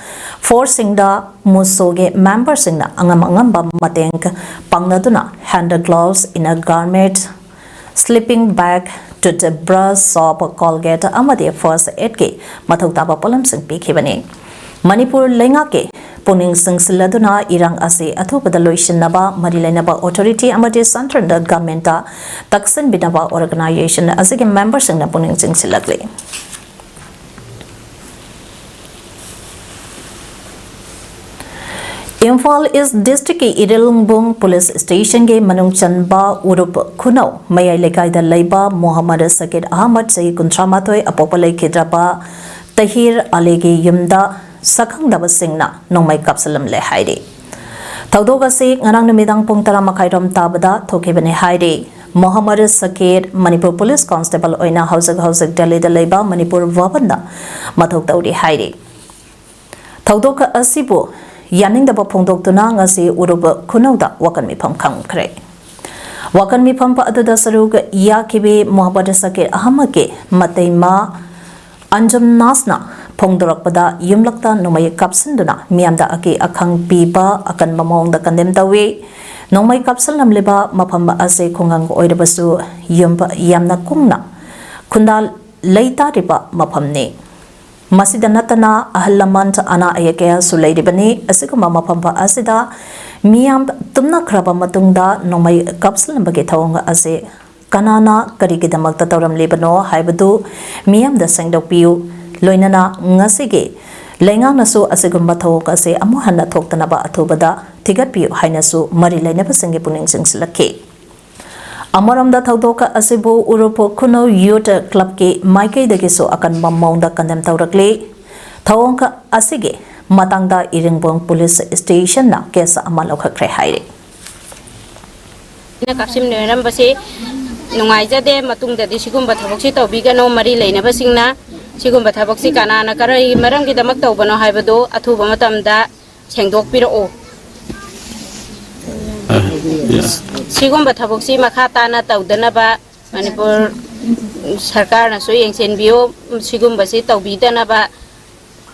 ꯐꯣꯔꯁꯁꯤꯡꯗ ꯃꯨꯁꯣꯒꯤ ꯃꯦꯝꯕꯔꯁꯤꯡꯅ ꯑꯉꯝ ꯑꯉꯝꯕ ꯃꯇꯦꯡ ꯄꯥꯡꯅꯗꯨꯅ hand gloves, inner garment, sleeping bag, toothbrush, soap, Colgate ꯑꯃꯗꯤ ꯐꯥꯔꯁ ꯑꯦꯗꯀꯤ ꯃꯊꯧ ꯇꯥꯕ ꯄꯣꯠꯂꯝꯁꯤꯡ ꯄꯤꯈꯤꯕꯅꯤ꯫ ꯃꯅꯤꯄꯨꯔ ꯂꯩꯉꯥꯛꯀꯤ ꯄꯨꯛꯅꯤꯡ ꯆꯤꯡꯁꯤꯜꯂꯗꯨꯅ ꯏꯔꯥꯡ ꯑꯁꯤ ꯑꯊꯨꯕꯗ ꯂꯣꯏꯁꯤꯟꯅꯕ ꯃꯔꯤ ꯂꯩꯅꯕ ꯑꯣꯊꯣꯔꯤꯇꯤ ꯑꯃꯗꯤ ꯁꯦꯟꯇ꯭ꯔꯦꯜ ꯒꯚꯔꯟꯃꯦꯟꯠꯇ ꯇꯛꯁꯤꯟꯕꯤꯅꯕ ꯑꯣꯔꯒꯅꯥꯏꯖꯦꯁꯟ ꯑꯁꯤꯒꯤ ꯃꯦꯝꯕꯔꯁꯤꯡꯅ ꯄꯨꯛꯅꯤꯡ ꯆꯤꯡꯁꯤꯜꯂꯛꯂꯤ꯫ ꯏꯝꯐꯥꯜ ꯏꯁ ꯗꯤꯁꯇ꯭ꯔꯤꯛꯀꯤ ꯏꯔꯤꯜꯕꯨꯡ ꯄꯨꯂꯤꯁ ꯁ꯭ꯇꯦꯁꯟꯒꯤ ꯃꯅꯨꯡ ꯆꯟꯕ ꯎꯔꯨꯞ ꯈꯨꯅꯧ ꯃꯌꯥꯏ ꯂꯩꯀꯥꯏꯗ ꯂꯩꯕ ꯃꯣꯍꯝꯃꯗ ꯁꯀꯤꯔ ꯑꯍꯃꯗ, ꯆꯍꯤ ꯀꯨꯟꯊ꯭ꯔꯥ ꯃꯥꯊꯣꯏ, ꯑꯄꯣꯛꯄ ꯂꯩꯈꯤꯗ꯭ꯔꯕ ꯇꯍꯤꯔ ꯑꯂꯤꯒꯤ ꯌꯨꯝꯗ ꯁꯛꯈꯪꯗꯕꯁꯤꯡꯅ ꯅꯣꯡꯃꯩ ꯀꯥꯞꯁꯤꯜꯂꯝꯂꯦ ꯍꯥꯏꯔꯤ꯫ ꯊꯧꯗꯣꯛ ꯑꯁꯤ ꯉꯔꯥꯡ ꯅꯨꯃꯤꯗꯥꯡ ꯄꯨꯡ ꯇꯔꯥ ꯃꯈꯥꯏꯔꯣꯝ ꯇꯥꯕꯗ ꯊꯣꯛꯈꯤꯕꯅꯤ ꯍꯥꯏꯔꯤ꯫ ꯃꯣꯍꯝꯃꯗ ꯁꯀꯤꯔ ꯃꯅꯤꯄꯨꯔ ꯄꯨꯂꯤꯁ ꯀꯣꯟꯁꯇꯦꯕꯜ ꯑꯣꯏꯅ ꯍꯧꯖꯤꯛ ꯍꯧꯖꯤꯛ ꯗꯦꯜꯂꯤꯗ ꯂꯩꯕ ꯃꯅꯤꯄꯨꯔ ꯚꯕꯟꯗ ꯃꯊꯧ ꯇꯧꯔꯤ ꯍꯥꯏꯔꯤ꯫ ꯊꯧꯗꯣꯛ ꯑꯁꯤꯕꯨ ꯌꯥꯅꯤꯡꯗꯕ ꯐꯣꯡꯗꯣꯛꯇꯨꯅ ꯉꯁꯤ ꯎꯔꯨꯞ ꯈꯨꯅꯧꯗ ꯋꯥꯀꯟ ꯃꯤꯐꯝ ꯈꯪꯈ꯭ꯔꯦ꯫ ꯋꯥꯀꯟ ꯃꯤꯐꯝ ꯑꯗꯨꯗ ꯁꯔꯨꯛ ꯌꯥꯈꯤꯕꯤ ꯃꯣꯍꯝꯃꯗ ꯁꯀꯤꯔ ꯑꯍꯃꯗꯀꯤ ꯃꯇꯩꯃ ꯑꯟꯖꯨꯝ ꯅꯥꯁꯅ ꯐꯣꯡꯗꯣꯔꯛꯄꯗ, ꯌꯨꯝꯂꯛꯇ ꯅꯣꯡꯃꯩ ꯀꯥꯞꯁꯤꯟꯗꯨꯅ ꯃꯤꯌꯥꯝꯗ ꯑꯀꯤ ꯑꯈꯪ ꯄꯤꯕ ꯑꯀꯟꯕ ꯃꯑꯣꯡꯗ ꯀꯟꯗꯦꯝ ꯇꯧꯏ꯫ ꯅꯣꯡꯃꯩ ꯀꯥꯞꯁꯤꯜꯂꯝꯂꯤꯕ ꯃꯐꯝ ꯑꯁꯤ ꯈꯨꯡꯒꯪ ꯑꯣꯏꯔꯕꯁꯨ ꯌꯨꯝ ꯌꯥꯝꯅ ꯀꯨꯡꯅ ꯈꯨꯟꯗꯥ ꯂꯩꯇꯥꯔꯤꯕ ꯃꯐꯝꯅꯤ꯫ ꯃꯁꯤꯗ ꯅꯠꯇꯅ ꯑꯍꯜ ꯂꯃꯟ ꯑꯅꯥ ꯑꯌꯦꯛ ꯀꯌꯥꯁꯨ ꯂꯩꯔꯤꯕꯅꯤ꯫ ꯑꯁꯤꯒꯨꯝꯕ ꯃꯐꯝ ꯑꯁꯤꯗ ꯃꯤꯌꯥꯝ ꯇꯨꯝꯅꯈ꯭ꯔꯕ ꯃꯇꯨꯡꯗ ꯅꯣꯡꯃꯩ ꯀꯥꯞꯁꯤꯜꯂꯝꯕꯒꯤ ꯊꯧꯑꯣꯡ ꯑꯁꯤ ꯀꯅꯥꯅ ꯀꯔꯤꯒꯤꯗꯃꯛꯇ ꯇꯧꯔꯝꯂꯤꯕꯅꯣ ꯍꯥꯏꯕꯗꯨ ꯃꯤꯌꯥꯝꯗ ꯁꯦꯡꯗꯣꯛꯄꯤꯌꯨ꯫ ꯂꯣꯏꯅꯅ ꯉꯁꯤꯒꯤ ꯂꯩꯉꯥꯛꯅꯁꯨ ꯑꯁꯤꯒꯨꯝꯕ ꯊꯧꯑꯣꯡ ꯑꯁꯤ ꯑꯃꯨꯛ ꯍꯟꯅ ꯊꯣꯛꯇꯅꯕ ꯑꯊꯨꯕꯗ ꯊꯤꯒꯠꯄꯤꯌꯨ ꯍꯥꯏꯅꯁꯨ ꯃꯔꯤ ꯂꯩꯅꯕꯁꯤꯡꯒꯤ ꯄꯨꯛꯅꯤꯡ ꯆꯤꯡꯁꯤꯜꯂꯛꯈꯤ꯫ ꯑꯃꯔꯣꯝꯗ ꯊꯧꯗꯣꯛ ꯑꯁꯤꯕꯨ ꯎꯔꯨꯞ ꯈꯨꯅꯧ ꯌꯨꯠ ꯀ꯭ꯂꯕꯀꯤ ꯃꯥꯏꯀꯩꯗꯒꯤꯁꯨ ꯑꯀꯟꯕ ꯃꯑꯣꯡꯗ ꯀꯟꯗꯦꯝ ꯇꯧꯔꯛꯂꯤ꯫ ꯊꯧꯑꯣꯡ ꯑꯁꯤꯒꯤ ꯃꯇꯥꯡꯗ ꯏꯔꯤꯡꯕꯣꯡ ꯄꯨꯂꯤꯁ ꯁ꯭ꯇꯦꯁꯟꯅ ꯀꯦꯁ ꯑꯃ ꯂꯧꯈꯠꯈ꯭ꯔꯦ ꯍꯥꯏꯔꯤ꯫ ꯑꯩꯅ ꯀꯥꯞꯁꯤꯟꯅꯔꯝꯕꯁꯤ ꯅꯨꯡꯉꯥꯏꯖꯗꯦ꯫ ꯃꯇꯨꯡꯗꯗꯤ ꯁꯤꯒꯨꯝꯕ ꯊꯕꯛꯁꯤ ꯇꯧꯕꯤꯒꯅꯨ꯫ ꯃꯔꯤ ꯂꯩꯅꯕꯁꯤꯡꯅ ꯁꯤꯒꯨꯝꯕ ꯊꯕꯛꯁꯤ ꯀꯅꯥꯅ ꯀꯔꯤ ꯃꯔꯝꯒꯤꯗꯃꯛ ꯇꯧꯕꯅꯣ ꯍꯥꯏꯕꯗꯨ ꯑꯊꯨꯕ ꯃꯇꯝꯗ ꯁꯦꯡꯗꯣꯛꯄꯤꯔꯛꯎ꯫ Yes. ꯁꯤꯒꯨꯝꯕ ꯊꯕꯛꯁꯤ ꯃꯈꯥ ꯇꯥꯅ ꯇꯧꯗꯅꯕ ꯃꯅꯤꯄꯨꯔ ꯁꯔꯀꯥꯔꯅꯁꯨ ꯌꯦꯡꯁꯤꯟꯕꯤꯌꯨ꯫ ꯁꯤꯒꯨꯝꯕꯁꯤ ꯇꯧꯕꯤꯗꯅꯕ,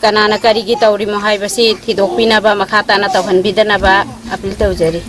ꯀꯅꯥꯅ ꯀꯔꯤꯒꯤ ꯇꯧꯔꯤꯃꯣ ꯍꯥꯏꯕꯁꯤ ꯊꯤꯗꯣꯛꯄꯤꯅꯕ, ꯃꯈꯥ ꯇꯥꯅ ꯇꯧꯍꯟꯕꯤꯗꯅꯕ ꯑꯄꯤꯜ ꯇꯧꯖꯔꯤ꯫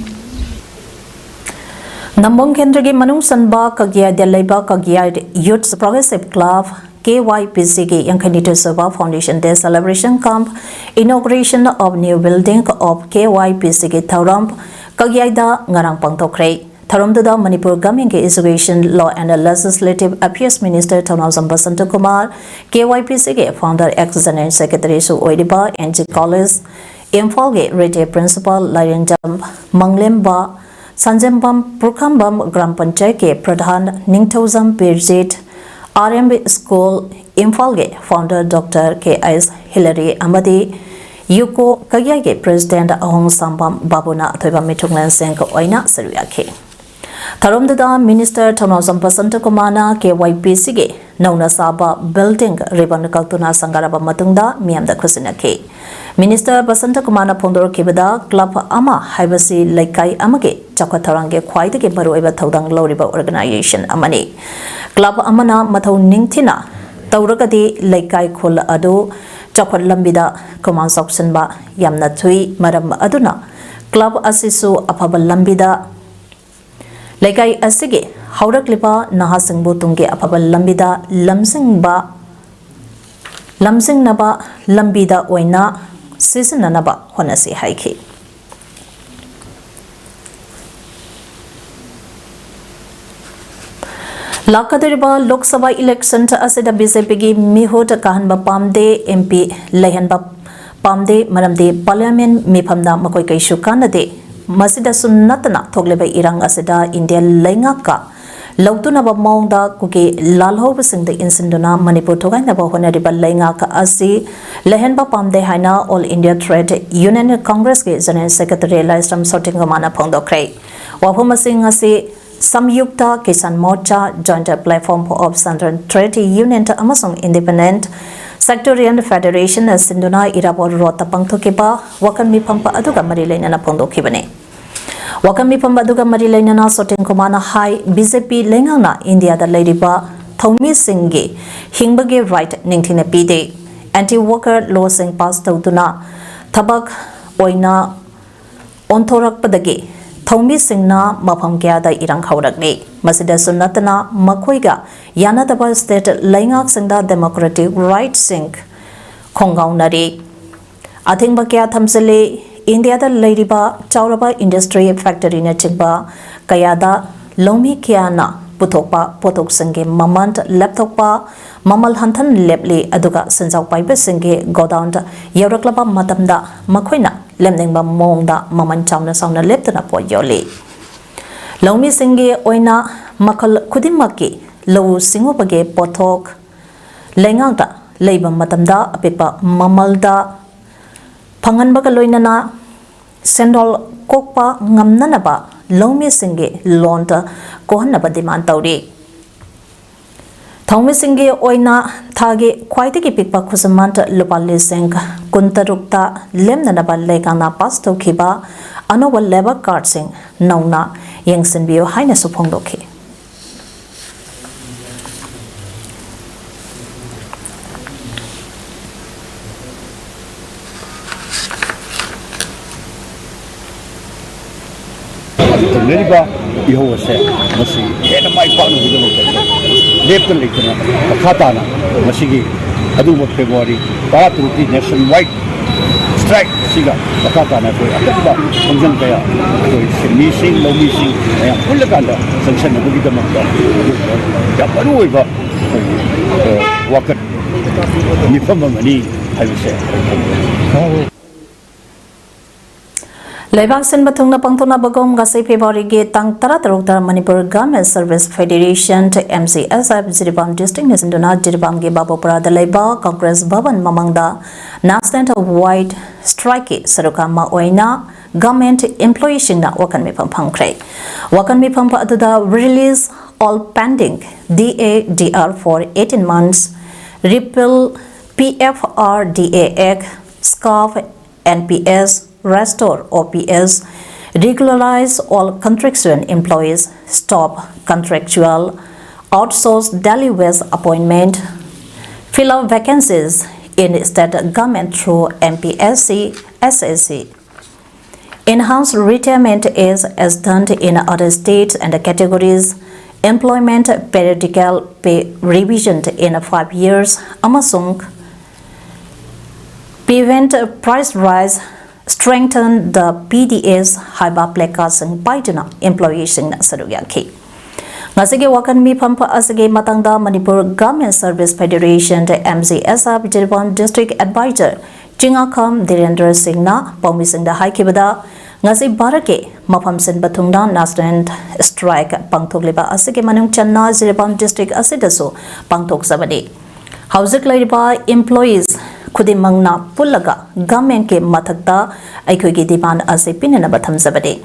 ꯅꯝꯕꯣꯡ ꯀꯦꯟꯗ꯭ꯔꯒꯤ ꯃꯅꯨꯡ ꯆꯟꯕ ꯀꯒꯤꯌꯥꯏꯗ ꯂꯩꯕ Kakyai youths progressive club, K Y P ꯁꯤꯒꯤ ꯌꯥꯡꯈꯩꯅꯤꯊꯣꯏ ꯁꯨꯕ Foundation Day Celebration cum Inauguration of New Building of K Y P C ꯒꯤ ꯊꯧꯔꯝ ꯀꯒꯤꯌꯥꯏꯗ ꯉꯔꯥꯡ ꯄꯥꯡꯊꯣꯛꯈ꯭ꯔꯦ꯫ ꯊꯧꯔꯝꯗꯨꯗ Manipur ꯒꯃꯦꯟꯒꯤ Education, Law and Legislative Affairs Minister Thounaojam Basanta Kumar, K Y P ꯁꯤꯒꯤ Founder Ex General Secretaryꯁꯨ ꯑꯣꯏꯔꯤꯕ and G college ꯏꯝꯐꯥꯜꯒꯤ ꯔꯤꯇꯦ principal ꯂꯥꯏꯔꯦꯡꯖꯝ ꯃꯪꯂꯦꯝꯕ, ꯁꯟꯖꯦꯝꯕꯝ ꯄꯨꯔꯈꯝꯕꯝ gram ꯄꯟꯆꯥꯌꯠꯀꯤ ꯄ꯭ꯔꯙꯥꯟ ꯅꯤꯡꯊꯧꯖꯝ ꯕꯤꯔꯖꯤꯠ, R M school ꯏꯝꯐꯥꯜꯒꯤ founder doctor ꯀꯦ ꯑꯩꯁ Hillary ꯑꯃꯗꯤ ꯌꯨꯀꯣ ꯀꯒꯌꯥꯏꯒꯤ ꯄ꯭ꯔꯦꯁꯤꯗꯦꯟꯠ ꯑꯍꯣꯡ ꯁꯥꯝꯕꯝ ꯕꯥꯕꯨꯅ ꯑꯊꯣꯏꯕ ꯃꯤꯊꯨꯡꯂꯦꯟꯁꯤꯡꯒꯤ ꯑꯣꯏꯅ ꯁꯔꯨꯛ ꯌꯥꯈꯤ꯫ ꯊꯧꯔꯝꯗꯨꯗ ꯃꯤꯅꯤꯁꯇꯔ ꯊꯧꯅꯥꯎꯖꯝ ꯕꯁꯟꯇ ꯀꯨꯃꯥꯔꯅ ꯀꯦ ꯋꯥꯏ ꯄꯤ ꯁꯤꯒꯤ ꯅꯧꯅ ꯁꯥꯕ ꯕꯤꯜꯗꯤꯡ ꯔꯤꯕꯟ ꯀꯛꯇꯨꯅ ꯁꯪꯒꯥꯔꯕ ꯃꯇꯨꯡꯗ ꯃꯤꯌꯥꯝꯗ ꯈꯨꯠꯁꯤꯟꯅꯈꯤ꯫ ꯃꯤꯅꯤꯁꯇꯔ ꯕꯁꯟꯇ ꯀꯨꯃꯥꯔꯅ ꯐꯣꯡꯗꯣꯔꯛꯈꯤꯕꯗ, ꯀ꯭ꯂꯕ ꯑꯃ ꯍꯥꯏꯕꯁꯤ ꯂꯩꯀꯥꯏ ꯑꯃꯒꯤ ꯆꯥꯎꯈꯠ ꯊꯧꯔꯥꯡꯒꯤ ꯈ꯭ꯋꯥꯏꯗꯒꯤ ꯃꯔꯨꯑꯣꯏꯕ ꯊꯧꯗꯥꯡ ꯂꯧꯔꯤꯕ ꯑꯣꯔꯒꯅꯥꯏꯖꯦꯁꯟ ꯑꯃꯅꯤ꯫ ꯀ꯭ꯂꯕ ꯑꯃꯅ ꯃꯊꯧ ꯅꯤꯡꯊꯤꯅ ꯇꯧꯔꯒꯗꯤ ꯂꯩꯀꯥꯏ ꯈꯨꯜ ꯑꯗꯨ ꯆꯥꯎꯈꯠ ꯂꯝꯕꯤꯗ ꯈꯨꯃꯥꯡ ꯆꯥꯎꯁꯤꯟꯕ ꯌꯥꯝꯅ ꯊꯨꯏ꯫ ꯃꯔꯝ ꯑꯗꯨꯅ ꯀ꯭ꯂꯕ ꯑꯁꯤꯁꯨ ꯑꯐꯕ ꯂꯝꯕꯤꯗ ꯂꯩꯀꯥꯏ ꯑꯁꯤꯒꯤ ꯍꯧꯔꯛꯂꯤꯕ ꯅꯍꯥꯁꯤꯡꯕꯨ ꯇꯨꯡꯒꯤ ꯑꯐꯕ ꯂꯝꯕꯤꯗ ꯂꯝꯖꯤꯡꯕ, ꯂꯝꯖꯤꯡꯅꯕ ꯂꯝꯕꯤꯗ ꯑꯣꯏꯅ ꯁꯤꯖꯤꯟꯅꯅꯕ ꯍꯣꯠꯅꯁꯤ ꯍꯥꯏꯈꯤ꯫ ꯂꯥꯛꯀꯗꯧꯔꯤꯕ ꯂꯣꯛ ꯁꯚꯥ ꯏꯂꯦꯛꯁꯟ ꯑꯁꯤꯗ ꯕꯤ ꯖꯦ ꯄꯤꯒꯤ ꯃꯤꯍꯨꯠ ꯀꯥꯍꯟꯕ ꯄꯥꯝꯗꯦ, ꯑꯦꯝ ꯄꯤ ꯂꯩꯍꯟꯕ ꯄꯥꯝꯗꯦ, ꯃꯔꯝꯗꯤ ꯄꯥꯔꯂꯤꯌꯥꯃꯦꯟ ꯃꯤꯐꯝꯗ ꯃꯈꯣꯏ ꯀꯩꯁꯨ ꯀꯥꯟꯅꯗꯦ꯫ ꯃꯁꯤꯗꯁꯨ ꯅꯠꯇꯅ ꯊꯣꯛꯂꯤꯕ ꯏꯔꯥꯡ ꯑꯁꯤꯗ ꯏꯟꯗꯤꯌꯥ ꯂꯩꯉꯥꯛꯀ ꯂꯧꯇꯨꯅꯕ ꯃꯑꯣꯡꯗ ꯀꯨꯀꯤ ꯂꯥꯜꯍꯧꯕꯁꯤꯡꯗ ꯏꯟꯁꯤꯟꯗꯨꯅ ꯃꯅꯤꯄꯨꯔ ꯊꯨꯒꯥꯏꯅꯕ ꯍꯣꯠꯅꯔꯤꯕ ꯂꯩꯉꯥꯛ ꯑꯁꯤ ꯂꯩꯍꯟꯕ ꯄꯥꯝꯗꯦ ꯍꯥꯏꯅ All India Trade Union Congressꯀꯤ General Secretary ꯂꯥꯏꯁ꯭ꯔꯝ ꯁꯣꯇꯤꯡꯒꯃꯥꯅ ꯐꯣꯡꯗꯣꯛꯈ꯭ꯔꯦ꯫ ꯋꯥꯐꯝ ꯑꯁꯤ ꯉꯁꯤ Samyukta Kisan ꯃꯣꯔꯆꯥ, Joint Platform of Central Trade Union ꯑꯃꯁꯨꯡ Independent Sectorial Federation ꯁꯤꯟꯗꯨꯅ ꯏꯔꯥꯕꯣꯠ ꯔꯣꯗꯇ ꯄꯥꯡꯊꯣꯛꯈꯤꯕ ꯋꯥꯀꯟ ꯃꯤꯐꯝ ꯑꯗꯨꯒ ꯃꯔꯤ ꯂꯩꯅꯅ ꯐꯣꯡꯗꯣꯛꯈꯤꯕꯅꯤ꯫ ꯋꯥꯀꯟ ꯃꯤꯐꯝ ꯑꯗꯨꯒ ꯃꯔꯤ ꯂꯩꯅꯅ ꯁꯣꯇꯤꯡ ꯀꯨꯃꯥꯔꯅ ꯍꯥꯏ, ꯕꯤ ꯖꯦ ꯄꯤ ꯂꯩꯉꯥꯛꯅ ꯏꯟꯗꯤꯌꯥꯗ ꯂꯩꯔꯤꯕ ꯊꯧꯃꯤꯁꯤꯡꯒꯤ ꯍꯤꯡꯕꯒꯤ ꯔꯥꯏꯠ ꯅꯤꯡꯊꯤꯅ ꯄꯤꯗꯦ꯫ ꯑꯦꯟꯇꯤ ꯋꯥꯀꯔ ꯂꯣꯁꯤꯡ ꯄꯥꯁ ꯇꯧꯗꯨꯅ ꯊꯕꯛ ꯑꯣꯏꯅ ꯑꯣꯟꯊꯣꯔꯛꯄꯗꯒꯤ ꯊꯧꯃꯤꯁꯤꯡꯅ ꯃꯐꯝ ꯀꯌꯥꯗ ꯏꯔꯥꯡ ꯍꯧꯔꯛꯂꯤ꯫ ꯃꯁꯤꯗꯁꯨ ꯅꯠꯇꯅ ꯃꯈꯣꯏꯒ ꯌꯥꯅꯗꯕ ꯁ꯭ꯇꯦꯠ ꯂꯩꯉꯥꯛꯁꯤꯡꯗ ꯗꯦꯃꯣꯀ꯭ꯔꯦꯇꯤꯛ ꯔꯥꯏꯠꯁꯤꯡ ꯈꯣꯡꯒꯥꯎꯅꯔꯤ꯫ ꯑꯊꯤꯡꯕ ꯀꯌꯥ ꯊꯝꯖꯤꯜꯂꯤ꯫ ꯏꯟꯗꯤꯌꯥꯗ ꯂꯩꯔꯤꯕ ꯆꯥꯎꯔꯕ ꯏꯟꯗꯁꯇ꯭ꯔꯤ, ꯐꯦꯛꯇꯔꯤꯅꯆꯤꯡꯕ ꯀꯌꯥꯗ ꯂꯧꯃꯤ ꯀꯌꯥꯅ ꯄꯨꯊꯣꯛꯄ ꯄꯣꯠꯊꯣꯛꯁꯤꯡꯒꯤ ꯃꯃꯜ ꯂꯦꯞꯊꯣꯛꯄ, ꯃꯃꯜ ꯍꯟꯊꯅ ꯂꯦꯞꯂꯤ, ꯑꯗꯨꯒ ꯁꯦꯟꯖꯥꯎ ꯄꯥꯏꯕꯁꯤꯡꯒꯤ ꯒꯣꯗꯥꯎꯟꯗ ꯌꯧꯔꯛꯂꯕ ꯃꯇꯝꯗ ꯃꯈꯣꯏꯅ ꯂꯦꯞꯅꯤꯡꯕ ꯃꯑꯣꯡꯗ ꯃꯃꯜ ꯆꯥꯎꯅ ꯆꯥꯎꯅ ꯂꯦꯞꯇꯨꯅ ꯄꯣꯠ ꯌꯣꯜꯂꯤ꯫ ꯂꯧꯃꯤꯁꯤꯡꯒꯤ ꯑꯣꯏꯅ ꯃꯈꯜ ꯈꯨꯗꯤꯡꯃꯛꯀꯤ ꯂꯧꯎ ꯁꯤꯡꯎꯕꯒꯤ ꯄꯣꯠꯊꯣꯛ ꯂꯩꯉꯥꯛꯇ ꯂꯩꯕ ꯃꯇꯝꯗ ꯑꯄꯤꯛꯄ ꯃꯃꯜꯗ ꯐꯪꯍꯟꯕꯒ ꯂꯣꯏꯅꯅ ꯁꯦꯟꯗꯣꯜ ꯀꯣꯛꯄ ꯉꯝꯅꯅꯕ ꯂꯧꯃꯤꯁꯤꯡꯒꯤ ꯂꯣꯟꯗ ꯀꯣꯛꯍꯟꯅꯕ ꯗꯤꯃꯥꯟ ꯇꯧꯔꯤ꯫ ꯊꯧꯃꯤꯁꯤꯡꯒꯤ ꯑꯣꯏꯅ ꯊꯥꯒꯤ ꯈ꯭ꯋꯥꯏꯗꯒꯤ ꯄꯤꯛꯄ ꯈꯨꯠꯁꯨꯃꯟ ꯂꯨꯄꯥ ꯂꯤꯁꯤꯡ ꯀꯨꯟꯇꯔꯨꯛꯇ ꯂꯦꯝꯅꯅꯕ ꯂꯩꯉꯥꯛꯅ ꯄꯥꯁ ꯇꯧꯈꯤꯕ ꯑꯅꯧꯕ ꯂꯦꯕꯔ ꯀꯥꯔꯗꯁꯤꯡ ꯅꯧꯅ ꯌꯦꯡꯁꯤꯟꯕꯤꯌꯨ ꯍꯥꯏꯅꯁꯨ ꯐꯣꯡꯗꯣꯛꯈꯤ꯫ ꯇꯧꯅꯔꯤꯕ ꯏꯍꯧ ꯑꯁꯦ ꯃꯁꯤ ꯍꯦꯟꯅ ꯃꯥꯏ ꯄꯥꯛꯅꯕꯒꯤꯗꯃꯛꯇ ꯂꯦꯞꯇꯅ ꯂꯩꯇꯅ ꯃꯈꯥ ꯇꯥꯅ ꯃꯁꯤꯒꯤ ꯑꯗꯨꯒꯨꯝꯕ ꯐꯦꯕ꯭ꯔꯨꯋꯥꯔꯤ ꯇꯔꯥꯇꯔꯨꯛꯀꯤ ꯅꯦꯁꯟ ꯋꯥꯏꯗ ꯁ꯭ꯇ꯭ꯔꯥꯏꯛ ꯑꯁꯤꯒ ꯃꯈꯥ ꯇꯥꯅ ꯑꯩꯈꯣꯏ ꯑꯀꯟꯕ ꯈꯣꯡꯖꯪ ꯀꯌꯥ ꯑꯩꯈꯣꯏ ꯁꯤꯟꯃꯤꯁꯤꯡ, ꯂꯧꯃꯤꯁꯤꯡ ꯃꯌꯥꯝ ꯄꯨꯜꯂꯀꯥꯟꯗ ꯆꯪꯁꯟꯅꯕꯒꯤꯗꯃꯛꯇ ꯌꯥꯝ ꯃꯔꯨ ꯑꯣꯏꯕ ꯑꯩꯈꯣꯏꯒꯤ, ꯑ, ꯋꯥꯀꯠ ꯃꯤꯐꯝ ꯑꯃꯅꯤ ꯍꯥꯏꯕꯁꯦ ꯑꯩ ꯈꯪꯖꯩ꯫ ꯂꯩꯕꯥꯛ ꯁꯤꯟꯕ ꯊꯨꯡꯅ ꯄꯥꯡꯊꯣꯛꯅꯕꯒꯨꯝ ꯉꯁꯤ ꯐꯦꯕ꯭ꯔꯨꯋꯥꯔꯤꯒꯤ ꯇꯥꯡ ꯇꯔꯥꯇꯔꯨꯛꯇ Manipur government service federation, M C S F, Jiribam ꯗꯤꯁꯇ꯭ꯔꯤꯛꯅ ꯁꯤꯟꯗꯨꯅ ꯖꯤꯔꯤꯕꯥꯝꯒꯤ ꯕꯥꯕꯨꯄꯨꯔꯥꯗ ꯂꯩꯕ ꯀꯪꯒ꯭ꯔꯦꯁ ꯚꯕꯟ ꯃꯃꯥꯡꯗ ꯅꯦꯁꯅꯦꯜ ꯋꯥꯏꯗ ꯁ꯭ꯇ꯭ꯔꯥꯏꯛꯀꯤ ꯁꯔꯨꯛ ꯑꯃ ꯑꯣꯏꯅ ꯒꯚꯔꯟꯃꯦꯟꯠ ꯏꯝꯄ꯭ꯂꯣꯌꯤꯁꯤꯡꯅ ꯋꯥꯀꯠ ꯃꯤꯐꯝ ꯐꯝꯈ꯭ꯔꯦ꯫ ꯋꯥꯀꯠ ꯃꯤꯐꯝ ꯑꯗꯨꯗ release all pending D A D R for eighteen months, repeal P F R D A Act, scrap N P S, restore O P S, regularize all contractual employees, stop contractual outsource daily wage appointment, fill up vacancies in state government through M P S C, S S C. Enhanced retirement age as done in other states and categories, implement periodical pay revision in five years, ꯑꯃꯁꯨꯡ prevent price rise, strengthen the P D S ꯍꯥꯏꯕ placardꯁꯤꯡ ꯄꯥꯏꯗꯨꯅ ꯏꯝꯄ꯭ꯂꯣꯌꯤꯁꯤꯡꯅ ꯁꯔꯨꯛ ꯌꯥꯈꯤ꯫ ꯉꯁꯤꯒꯤ ꯋꯥꯀꯟ ꯃꯤꯐꯝ ꯑꯁꯤꯒꯤ ꯃꯇꯥꯡꯗ Manipur government service federation, M G S F, Jiribam district adviser Chingakham Dhirendra ꯁꯤꯡꯅ ꯄꯥꯎꯃꯤꯁꯤꯡꯗ ꯍꯥꯏꯈꯤꯕꯗ, ꯉꯁꯤ ꯚꯥꯔꯠꯀꯤ ꯃꯐꯝ ꯁꯤꯟꯕ ꯊꯨꯡꯅ ꯅꯦꯁꯅꯦꯜ ꯁ꯭ꯇ꯭ꯔꯥꯏꯛ ꯄꯥꯡꯊꯣꯛꯂꯤꯕ ꯑꯁꯤꯒꯤ ꯃꯅꯨꯡ ꯆꯟꯅ ꯖꯤꯔꯤꯕꯥꯝ ꯗꯤꯁꯇ꯭ꯔꯤꯛ ꯑꯁꯤꯗꯁꯨ ꯄꯥꯡꯊꯣꯛꯆꯕꯅꯤ꯫ ꯍꯧꯖꯤꯛ ꯂꯩꯔꯤꯕ ꯏꯝꯄ꯭ꯂꯣꯌꯤꯁ ꯈꯨꯗꯤꯡꯃꯛꯅ ꯄꯨꯜꯂꯒ ꯒꯚꯔꯟꯃꯦꯟꯠꯀꯤ ꯃꯊꯛꯇ ꯑꯩꯈꯣꯏꯒꯤ ꯗꯤꯃꯥꯟ ꯑꯁꯤ ꯄꯤꯅꯅꯕ ꯊꯝꯖꯕꯅꯤ꯫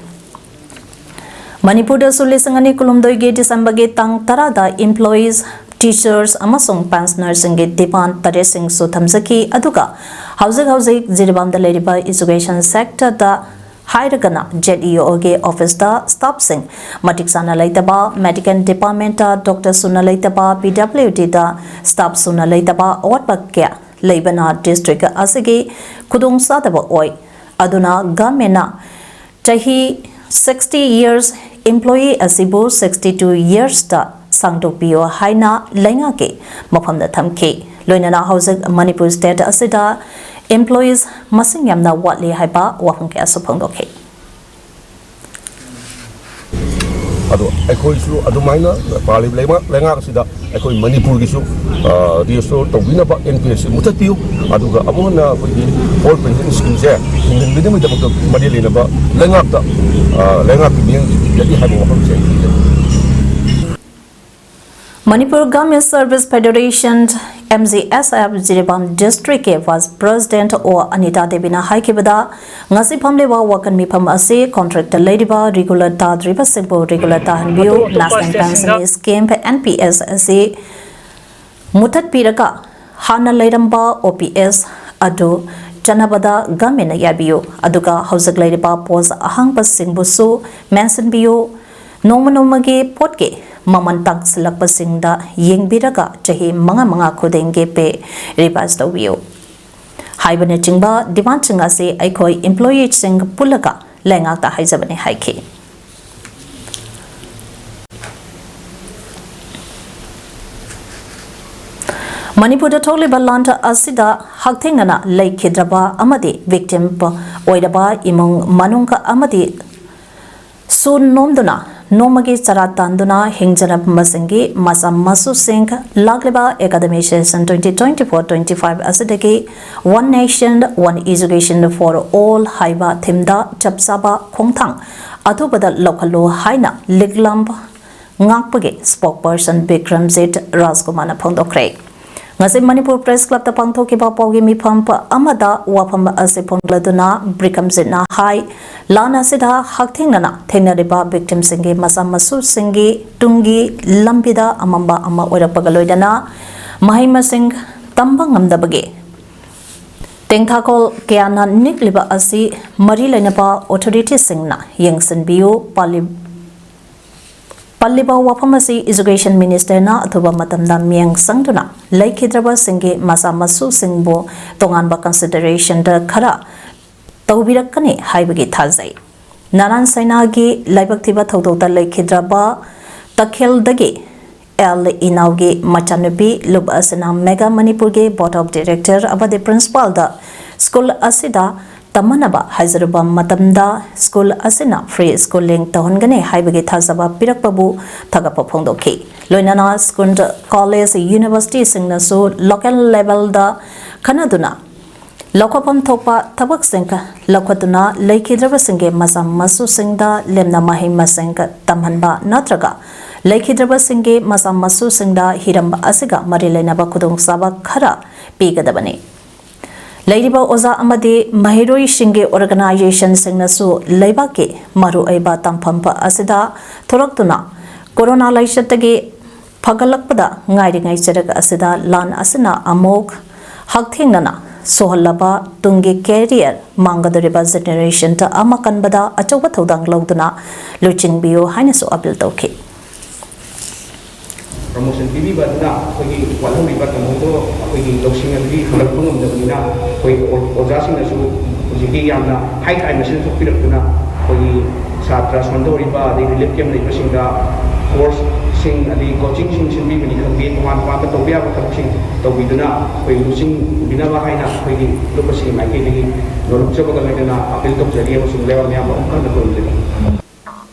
ꯃꯅꯤꯄꯨꯔꯗꯁꯨ ꯂꯤꯁꯤꯡ ꯑꯅꯤ ꯀꯨꯟꯍꯨꯝꯗꯣꯏꯒꯤ ꯗꯤꯁꯦꯝꯕꯔꯒꯤ ꯇꯥꯡ ꯇꯔꯥꯗ ꯏꯝꯄ꯭ꯂꯣꯌꯤꯁ, ꯇꯤꯆꯔꯁ ꯑꯃꯁꯨꯡ ꯄꯦꯟꯁꯅꯔꯁꯤꯡꯒꯤ ꯗꯤꯃꯥꯟ ꯇꯔꯦꯠꯁꯤꯡꯁꯨ ꯊꯝꯖꯈꯤ꯫ ꯑꯗꯨꯒ ꯍꯧꯖꯤꯛ ꯍꯧꯖꯤꯛ ꯖꯤꯔꯤꯕꯥꯝꯗ ꯂꯩꯔꯤꯕ ꯏꯖꯨꯀꯦꯁꯟ ꯁꯦꯛꯇꯔꯗ ꯍꯥꯏꯔꯒꯅ, ꯖꯦꯠ ꯏ ꯑꯣꯒꯤ ꯑꯣꯐꯤꯁꯇ ꯁ꯭ꯇꯥꯐꯁꯤꯡ ꯃꯇꯤꯛ ꯆꯥꯅ ꯂꯩꯇꯕ, ꯃꯦꯗꯤꯀꯦꯜ ꯗꯤꯄꯥꯔꯠꯃꯦꯟꯠꯇ ꯗꯣꯛꯇꯔ ꯁꯨꯅ ꯂꯩꯇꯕ, ꯄꯤ ꯗꯕ꯭ꯂꯤꯎ ꯗꯤꯗ ꯁ꯭ꯇꯥꯐ ꯁꯨꯅ ꯂꯩꯇꯕ, ꯑꯋꯥꯠꯄ ꯀꯌꯥ ꯂꯩꯕꯅ ꯗꯤꯁꯇ꯭ꯔꯤꯛ ꯑꯁꯤꯒꯤ ꯈꯨꯗꯣꯡꯆꯥꯗꯕ ꯑꯣꯏ꯫ ꯑꯗꯨꯅ ꯒꯚꯔꯟꯃꯦꯟꯠꯅ ꯆꯍꯤ sixty years employee ꯑꯁꯤꯕꯨ sixty two yearsꯇ ꯁꯥꯡꯗꯣꯛꯄꯤꯌꯨ ꯍꯥꯏꯅ ꯂꯩꯉꯥꯛꯀꯤ ꯃꯐꯝꯗ ꯊꯝꯈꯤ꯫ ꯂꯣꯏꯅꯅ ꯍꯧꯖꯤꯛ ꯃꯅꯤꯄꯨꯔ ꯁ꯭ꯇꯦꯠ ꯑꯁꯤꯗ ꯏꯝꯄ꯭ꯂꯣꯌꯤꯁ ꯃꯁꯤꯡ ꯌꯥꯝꯅ ꯋꯥꯠꯂꯤ ꯍꯥꯏꯕ ꯋꯥꯐꯝ ꯀꯌꯥꯁꯨ ꯐꯣꯡꯗꯣꯛꯈꯤ꯫ ꯑꯗꯣ ꯑꯩꯈꯣꯏꯁꯨ ꯑꯗꯨꯃꯥꯏꯅ ꯄꯥꯜꯂꯤꯕ ꯂꯩꯉꯥꯛ, ꯂꯩꯉꯥꯛ ꯑꯁꯤꯗ ꯑꯩꯈꯣꯏ ꯃꯅꯤꯄꯨꯔꯒꯤꯁꯨ, ꯑ, ꯔꯤꯁꯇꯣꯔ ꯇꯧꯕꯤꯅꯕ ꯑꯦꯟ ꯄꯤ ꯑꯦꯁ ꯁꯤ ꯃꯨꯊꯠꯄꯤꯌꯨ, ꯑꯗꯨꯒ ꯑꯃꯨꯛ ꯍꯟꯅ ꯑꯩꯈꯣꯏꯒꯤ ꯑꯣꯜ ꯄꯦꯟꯁꯟ ꯁ꯭ꯀꯤꯝꯁꯦ ꯍꯤꯡꯍꯟꯕꯤꯅꯕꯒꯤꯗꯃꯛꯇ ꯃꯔꯤ ꯂꯩꯅꯕ ꯂꯩꯉꯥꯛꯇ, ꯑ, ꯂꯩꯉꯥꯛꯀꯤ ꯃꯤꯠꯌꯦꯡ ꯆꯤꯡꯕꯤꯒꯅꯤ ꯍꯥꯏꯕ ꯋꯥꯐꯝꯁꯦ ꯑꯩ ꯄꯤꯖꯔꯤ꯫ Manipur government service federation, M G S F, Jiribam ꯗꯤꯁꯇ꯭ꯔꯤꯛꯀꯤ ꯚꯥꯏꯁ ꯄ꯭ꯔꯦꯁꯤꯗꯦꯟꯠ ꯑꯣ ꯑꯅꯤꯇꯥ ꯗꯦꯕꯤꯅ ꯍꯥꯏꯈꯤꯕꯗ, ꯉꯁꯤ ꯐꯝꯂꯤꯕ ꯋꯥꯀꯟ ꯃꯤꯐꯝ ꯑꯁꯤ ꯀꯣꯟꯇ꯭ꯔꯦꯛꯇ ꯂꯩꯔꯤꯕ ꯔꯤꯒꯨꯂꯔ ꯇꯥꯗ꯭ꯔꯤꯕꯁꯤꯡꯕꯨ ꯔꯤꯒꯨꯂꯔ ꯇꯥꯍꯟꯕꯤꯌꯨ, ꯑꯇꯣꯞ ꯑꯇꯣꯞꯄ ꯅꯦꯁꯅꯦꯜ ꯁ꯭ꯇꯦꯠꯁꯤꯡꯗ pension scheme, N P S, ꯑꯁꯤ ꯃꯨꯊꯠꯄꯤꯔꯒ ꯍꯥꯟꯅ ꯂꯩꯔꯝꯕ ꯑꯣ ꯄꯤ ꯑꯦꯁ ꯑꯗꯨ ꯆꯠꯅꯕꯗ ꯒꯚꯔꯟꯃꯦꯟꯠꯅ ꯌꯥꯕꯤꯌꯨ, ꯑꯗꯨꯒ ꯍꯧꯖꯤꯛ ꯂꯩꯔꯤꯕ ꯄꯣꯁ ꯑꯍꯥꯡꯕꯁꯤꯡꯕꯨꯁꯨ ꯃꯦꯟꯁꯤꯟꯕꯤꯌꯨ꯫ ꯅꯣꯡꯃ ꯅꯣꯡꯃꯒꯤ ꯄꯣꯠꯀꯤ ꯃꯃꯜ ꯇꯥꯡꯁꯤꯜꯂꯛꯄꯁꯤꯡꯗ ꯌꯦꯡꯕꯤꯔꯒ ꯆꯍꯤ ꯃꯉꯥ ꯃꯉꯥ ꯈꯨꯗꯤꯡꯒꯤ ꯄꯦ ꯔꯤꯚꯥꯏꯁ ꯇꯧꯕꯤꯌꯨ ꯍꯥꯏꯕꯅꯆꯤꯡꯕ ꯗꯤꯃꯥꯟꯁꯤꯡ ꯑꯁꯤ ꯑꯩꯈꯣꯏ ꯏꯝꯄ꯭ꯂꯣꯌꯤꯁꯤꯡ ꯄꯨꯜꯂꯒ ꯂꯩꯉꯥꯛꯇ ꯍꯥꯏꯖꯕꯅꯤ ꯍꯥꯏꯈꯤ꯫ ꯃꯅꯤꯄꯨꯔꯗ ꯊꯣꯛꯂꯤꯕ ꯂꯥꯟ ꯑꯁꯤꯗ ꯍꯛꯊꯦꯡꯅꯅ ꯂꯩꯈꯤꯗ꯭ꯔꯕ ꯑꯃꯗꯤ ꯚꯤꯛꯇꯤꯝ ꯑꯣꯏꯔꯕ ꯏꯃꯨꯡ ꯃꯅꯨꯡ ꯑꯃꯗꯤ ꯁꯨ ꯅꯣꯝꯗꯨꯅ ꯅꯣꯡꯃꯒꯤ ꯆꯔꯥ ꯇꯥꯟꯗꯨꯅ ꯍꯤꯡꯖꯔꯝꯕꯁꯤꯡꯒꯤ ꯃꯆꯥ ꯃꯁꯨꯁꯤꯡ ꯂꯥꯛꯂꯤꯕ academic session twenty twenty-four twenty-five ꯑꯁꯤꯗꯒꯤ One Nation, One Education for All ꯍꯥꯏꯕ ꯊꯤꯝꯗ ꯆꯞ ꯆꯥꯕ ꯈꯣꯡꯊꯥꯡ ꯑꯊꯨꯕꯗ ꯂꯧꯈꯠꯂꯨ ꯍꯥꯏꯅ ꯂꯤꯛꯂꯝ ꯉꯥꯛꯄꯒꯤ spokesperson ꯕꯤꯀ꯭ꯔꯝꯖꯤꯠ ꯔꯥꯖꯀꯨꯃꯥꯔꯅ ꯐꯣꯡꯗꯣꯛꯈ꯭ꯔꯦ꯫ ꯉꯁꯤ ꯃꯅꯤꯄꯨꯔ ꯄ꯭ꯔꯦꯁ ꯀ꯭ꯂꯕꯇ ꯄꯥꯡꯊꯣꯛꯈꯤꯕ ꯄꯥꯎꯒꯤ ꯃꯤꯐꯝ ꯑꯃꯗ ꯋꯥꯐꯝ ꯑꯁꯤ ꯐꯣꯡꯂꯗꯨꯅ ꯕꯤꯀ꯭ꯔꯝꯖꯤꯠꯅ ꯍꯥꯏ, ꯂꯥꯟ ꯑꯁꯤꯗ ꯍꯛꯊꯦꯡꯅꯅ ꯊꯦꯡꯅꯔꯤꯕ victimꯁꯤꯡꯒꯤ ꯃꯆꯥ ꯃꯁꯨꯁꯤꯡꯒꯤ ꯇꯨꯡꯒꯤ ꯂꯝꯕꯤꯗ ꯑꯃꯝꯕ ꯑꯃ ꯑꯣꯏꯔꯛꯄꯒ ꯂꯣꯏꯅꯅ ꯃꯍꯩ ꯃꯁꯤꯡ ꯇꯝꯕ ꯉꯝꯗꯕꯒꯤ ꯇꯦꯡꯊꯥꯈꯣꯜ ꯀꯌꯥꯅ ꯅꯤꯛꯂꯤꯕ ꯑꯁꯤ ꯃꯔꯤ ꯂꯩꯅꯕ authorityꯁꯤꯡꯅ ꯌꯦꯡꯁꯤꯟꯕꯤꯌꯨ꯫ ꯄꯥꯜꯂꯤ-, ꯄꯜꯂꯤꯕ ꯋꯥꯐꯝ ꯑꯁꯤ Education Ministerꯅ ꯑꯊꯨꯕ ꯃꯇꯝꯗ ꯃꯤꯠꯌꯦꯡ ꯆꯪꯗꯨꯅ ꯂꯩꯈꯤꯗ꯭ꯔꯕꯁꯤꯡꯒꯤ ꯃꯆꯥ ꯃꯁꯨꯁꯤꯡꯕꯨ ꯇꯣꯉꯥꯟꯕ considerationꯗ ꯈꯔ ꯇꯧꯕꯤꯔꯛꯀꯅꯤ ꯍꯥꯏꯕꯒꯤ ꯊꯥꯖꯩ꯫ ꯅꯥꯔꯥꯟ ꯁꯥꯏꯅꯥꯒꯤ ꯂꯥꯏꯕꯛ ꯊꯤꯕ ꯊꯧꯗꯣꯛꯇ ꯂꯩꯈꯤꯗ꯭ꯔꯕ ꯇꯈꯦꯜꯗꯒꯤ ꯑꯦꯜ ꯏꯅꯥꯎꯒꯤ ꯃꯆꯥꯅꯨꯄꯤ ꯂꯨꯞ ꯑꯁꯤꯅ ꯃꯦꯒꯥ ꯃꯅꯤꯄꯨꯔꯒꯤ Board of Director ꯑꯃꯗꯤ Principalꯗ ꯁ꯭ꯀꯨꯜ ꯑꯁꯤꯗ ꯇꯝꯍꯟꯅꯕ ꯍꯥꯏꯖꯔꯨꯕ ꯃꯇꯝꯗ ꯁ꯭ꯀꯨꯜ ꯑꯁꯤꯅ free schooling ꯇꯧꯍꯟꯒꯅꯤ ꯍꯥꯏꯕꯒꯤ ꯊꯥꯖꯕ ꯄꯤꯔꯛꯄꯕꯨ ꯊꯥꯒꯠꯄ ꯐꯣꯡꯗꯣꯛꯈꯤ꯫ ꯂꯣꯏꯅꯅ ꯁ꯭ꯀꯨꯜ, ꯀꯣꯂꯦꯖ, ꯌꯨꯅꯤꯚꯔꯁꯤꯇꯤꯁꯤꯡꯅꯁꯨ local levelꯗ ꯈꯟꯅꯗꯨꯅ ꯂꯧꯈꯠꯐꯝ ꯊꯣꯛꯄ ꯊꯕꯛꯁꯤꯡ ꯂꯧꯈꯠꯇꯨꯅ ꯂꯩꯈꯤꯗ꯭ꯔꯕꯁꯤꯡꯒꯤ ꯃꯆꯥ ꯃꯁꯨꯁꯤꯡꯗ ꯂꯦꯝꯅ ꯃꯍꯩ ꯃꯁꯤꯡ ꯇꯝꯍꯟꯕ ꯅꯠꯇ꯭ꯔꯒ ꯂꯩꯈꯤꯗ꯭ꯔꯕꯁꯤꯡꯒꯤ ꯃꯆꯥ ꯃꯁꯨꯁꯤꯡꯗ ꯍꯤꯔꯝ ꯑꯁꯤꯒ ꯃꯔꯤ ꯂꯩꯅꯕ ꯈꯨꯗꯣꯡꯆꯥꯕ ꯈꯔ ꯄꯤꯒꯗꯕꯅꯤ꯫ ꯂꯩꯔꯤꯕ ꯑꯣꯖꯥ ꯑꯃꯗꯤ ꯃꯍꯩꯔꯣꯏꯁꯤꯡꯒꯤ organizationꯁꯤꯡꯅꯁꯨ ꯂꯩꯕꯥꯛꯀꯤ ꯃꯔꯨꯑꯣꯏꯕ ꯇꯝꯐꯝ ꯑꯁꯤꯗ ꯊꯣꯔꯛꯇꯨꯅ ꯀꯣꯔꯣꯅꯥ ꯂꯥꯏꯆꯠꯇꯒꯤ ꯐꯒꯠꯂꯛꯄꯗ ꯉꯥꯏꯔꯤꯉꯩ ꯆꯔꯛ ꯑꯁꯤꯗ ꯂꯥꯟ ꯑꯁꯤꯅ ꯑꯃꯨꯛ ꯍꯛꯊꯦꯡꯅꯅ ꯁꯣꯛꯍꯜꯂꯕ ꯇꯨꯡꯒꯤ career ꯃꯥꯡꯒꯗꯧꯔꯤꯕ generationꯗ ꯑꯃ ꯀꯟꯕꯗ ꯑꯆꯧꯕ ꯊꯧꯗꯥꯡ ꯂꯧꯗꯨꯅ ꯂꯨꯆꯤꯡꯕꯤꯌꯨ ꯍꯥꯏꯅꯁꯨ appeal ꯇꯧꯈꯤ꯫ Promotion ꯄꯤꯕꯤꯕ ꯑꯗꯨꯅ ꯑꯩꯈꯣꯏꯒꯤ ꯋꯥꯠꯍꯧꯔꯤꯕ ꯇꯝꯍꯧꯗꯕ ꯑꯩꯈꯣꯏꯒꯤ ꯂꯧꯁꯤꯡ ꯑꯗꯨꯗꯤ ꯍꯪꯒꯠꯄ ꯉꯝꯗꯕꯅꯤꯅ ꯑꯩꯈꯣꯏ ꯑꯣ-, ꯑꯣꯖꯥꯁꯤꯡꯅꯁꯨ ꯍꯧꯖꯤꯛꯀꯤ ꯌꯥꯝꯅ high time ꯑꯁꯤꯗ ꯊꯣꯛꯄꯤꯔꯛꯇꯨꯅ ꯑꯩꯈꯣꯏꯒꯤ ꯁꯥꯇ꯭ꯔ ꯁꯣꯟꯊꯧꯔꯤꯕ ꯑꯗꯩ relief camp ꯂꯩꯕꯁꯤꯡꯗ courseꯁꯤꯡ ꯑꯗꯩ coachingꯁꯤꯡ ꯁꯤꯟꯕꯤꯕꯅꯤ ꯈꯪꯗꯦ, ꯇꯣꯉꯥꯟ ꯇꯣꯉꯥꯟꯕ ꯇꯧꯕ ꯌꯥꯕ ꯊꯕꯛꯁꯤꯡ ꯇꯧꯕꯤꯗꯨꯅ ꯑꯩꯈꯣꯏ ꯂꯨꯆꯤꯡꯕꯤꯅꯕ ꯍꯥꯏꯅ ꯑꯩꯈꯣꯏꯒꯤ ꯂꯨꯞ ꯑꯁꯤꯒꯤ ꯃꯥꯏꯀꯩꯗꯒꯤ ꯅꯣꯂꯨꯛꯆꯕꯒ ꯂꯣꯏꯅꯅ appeal ꯇꯧꯖꯔꯤ ꯑꯃꯁꯨꯡ ꯂꯩꯕꯥꯛ ꯃꯤꯌꯥꯝꯕꯨ ꯑꯃꯨꯛ ꯍꯟꯅ ꯈꯨꯔꯨꯝꯖꯔꯤ꯫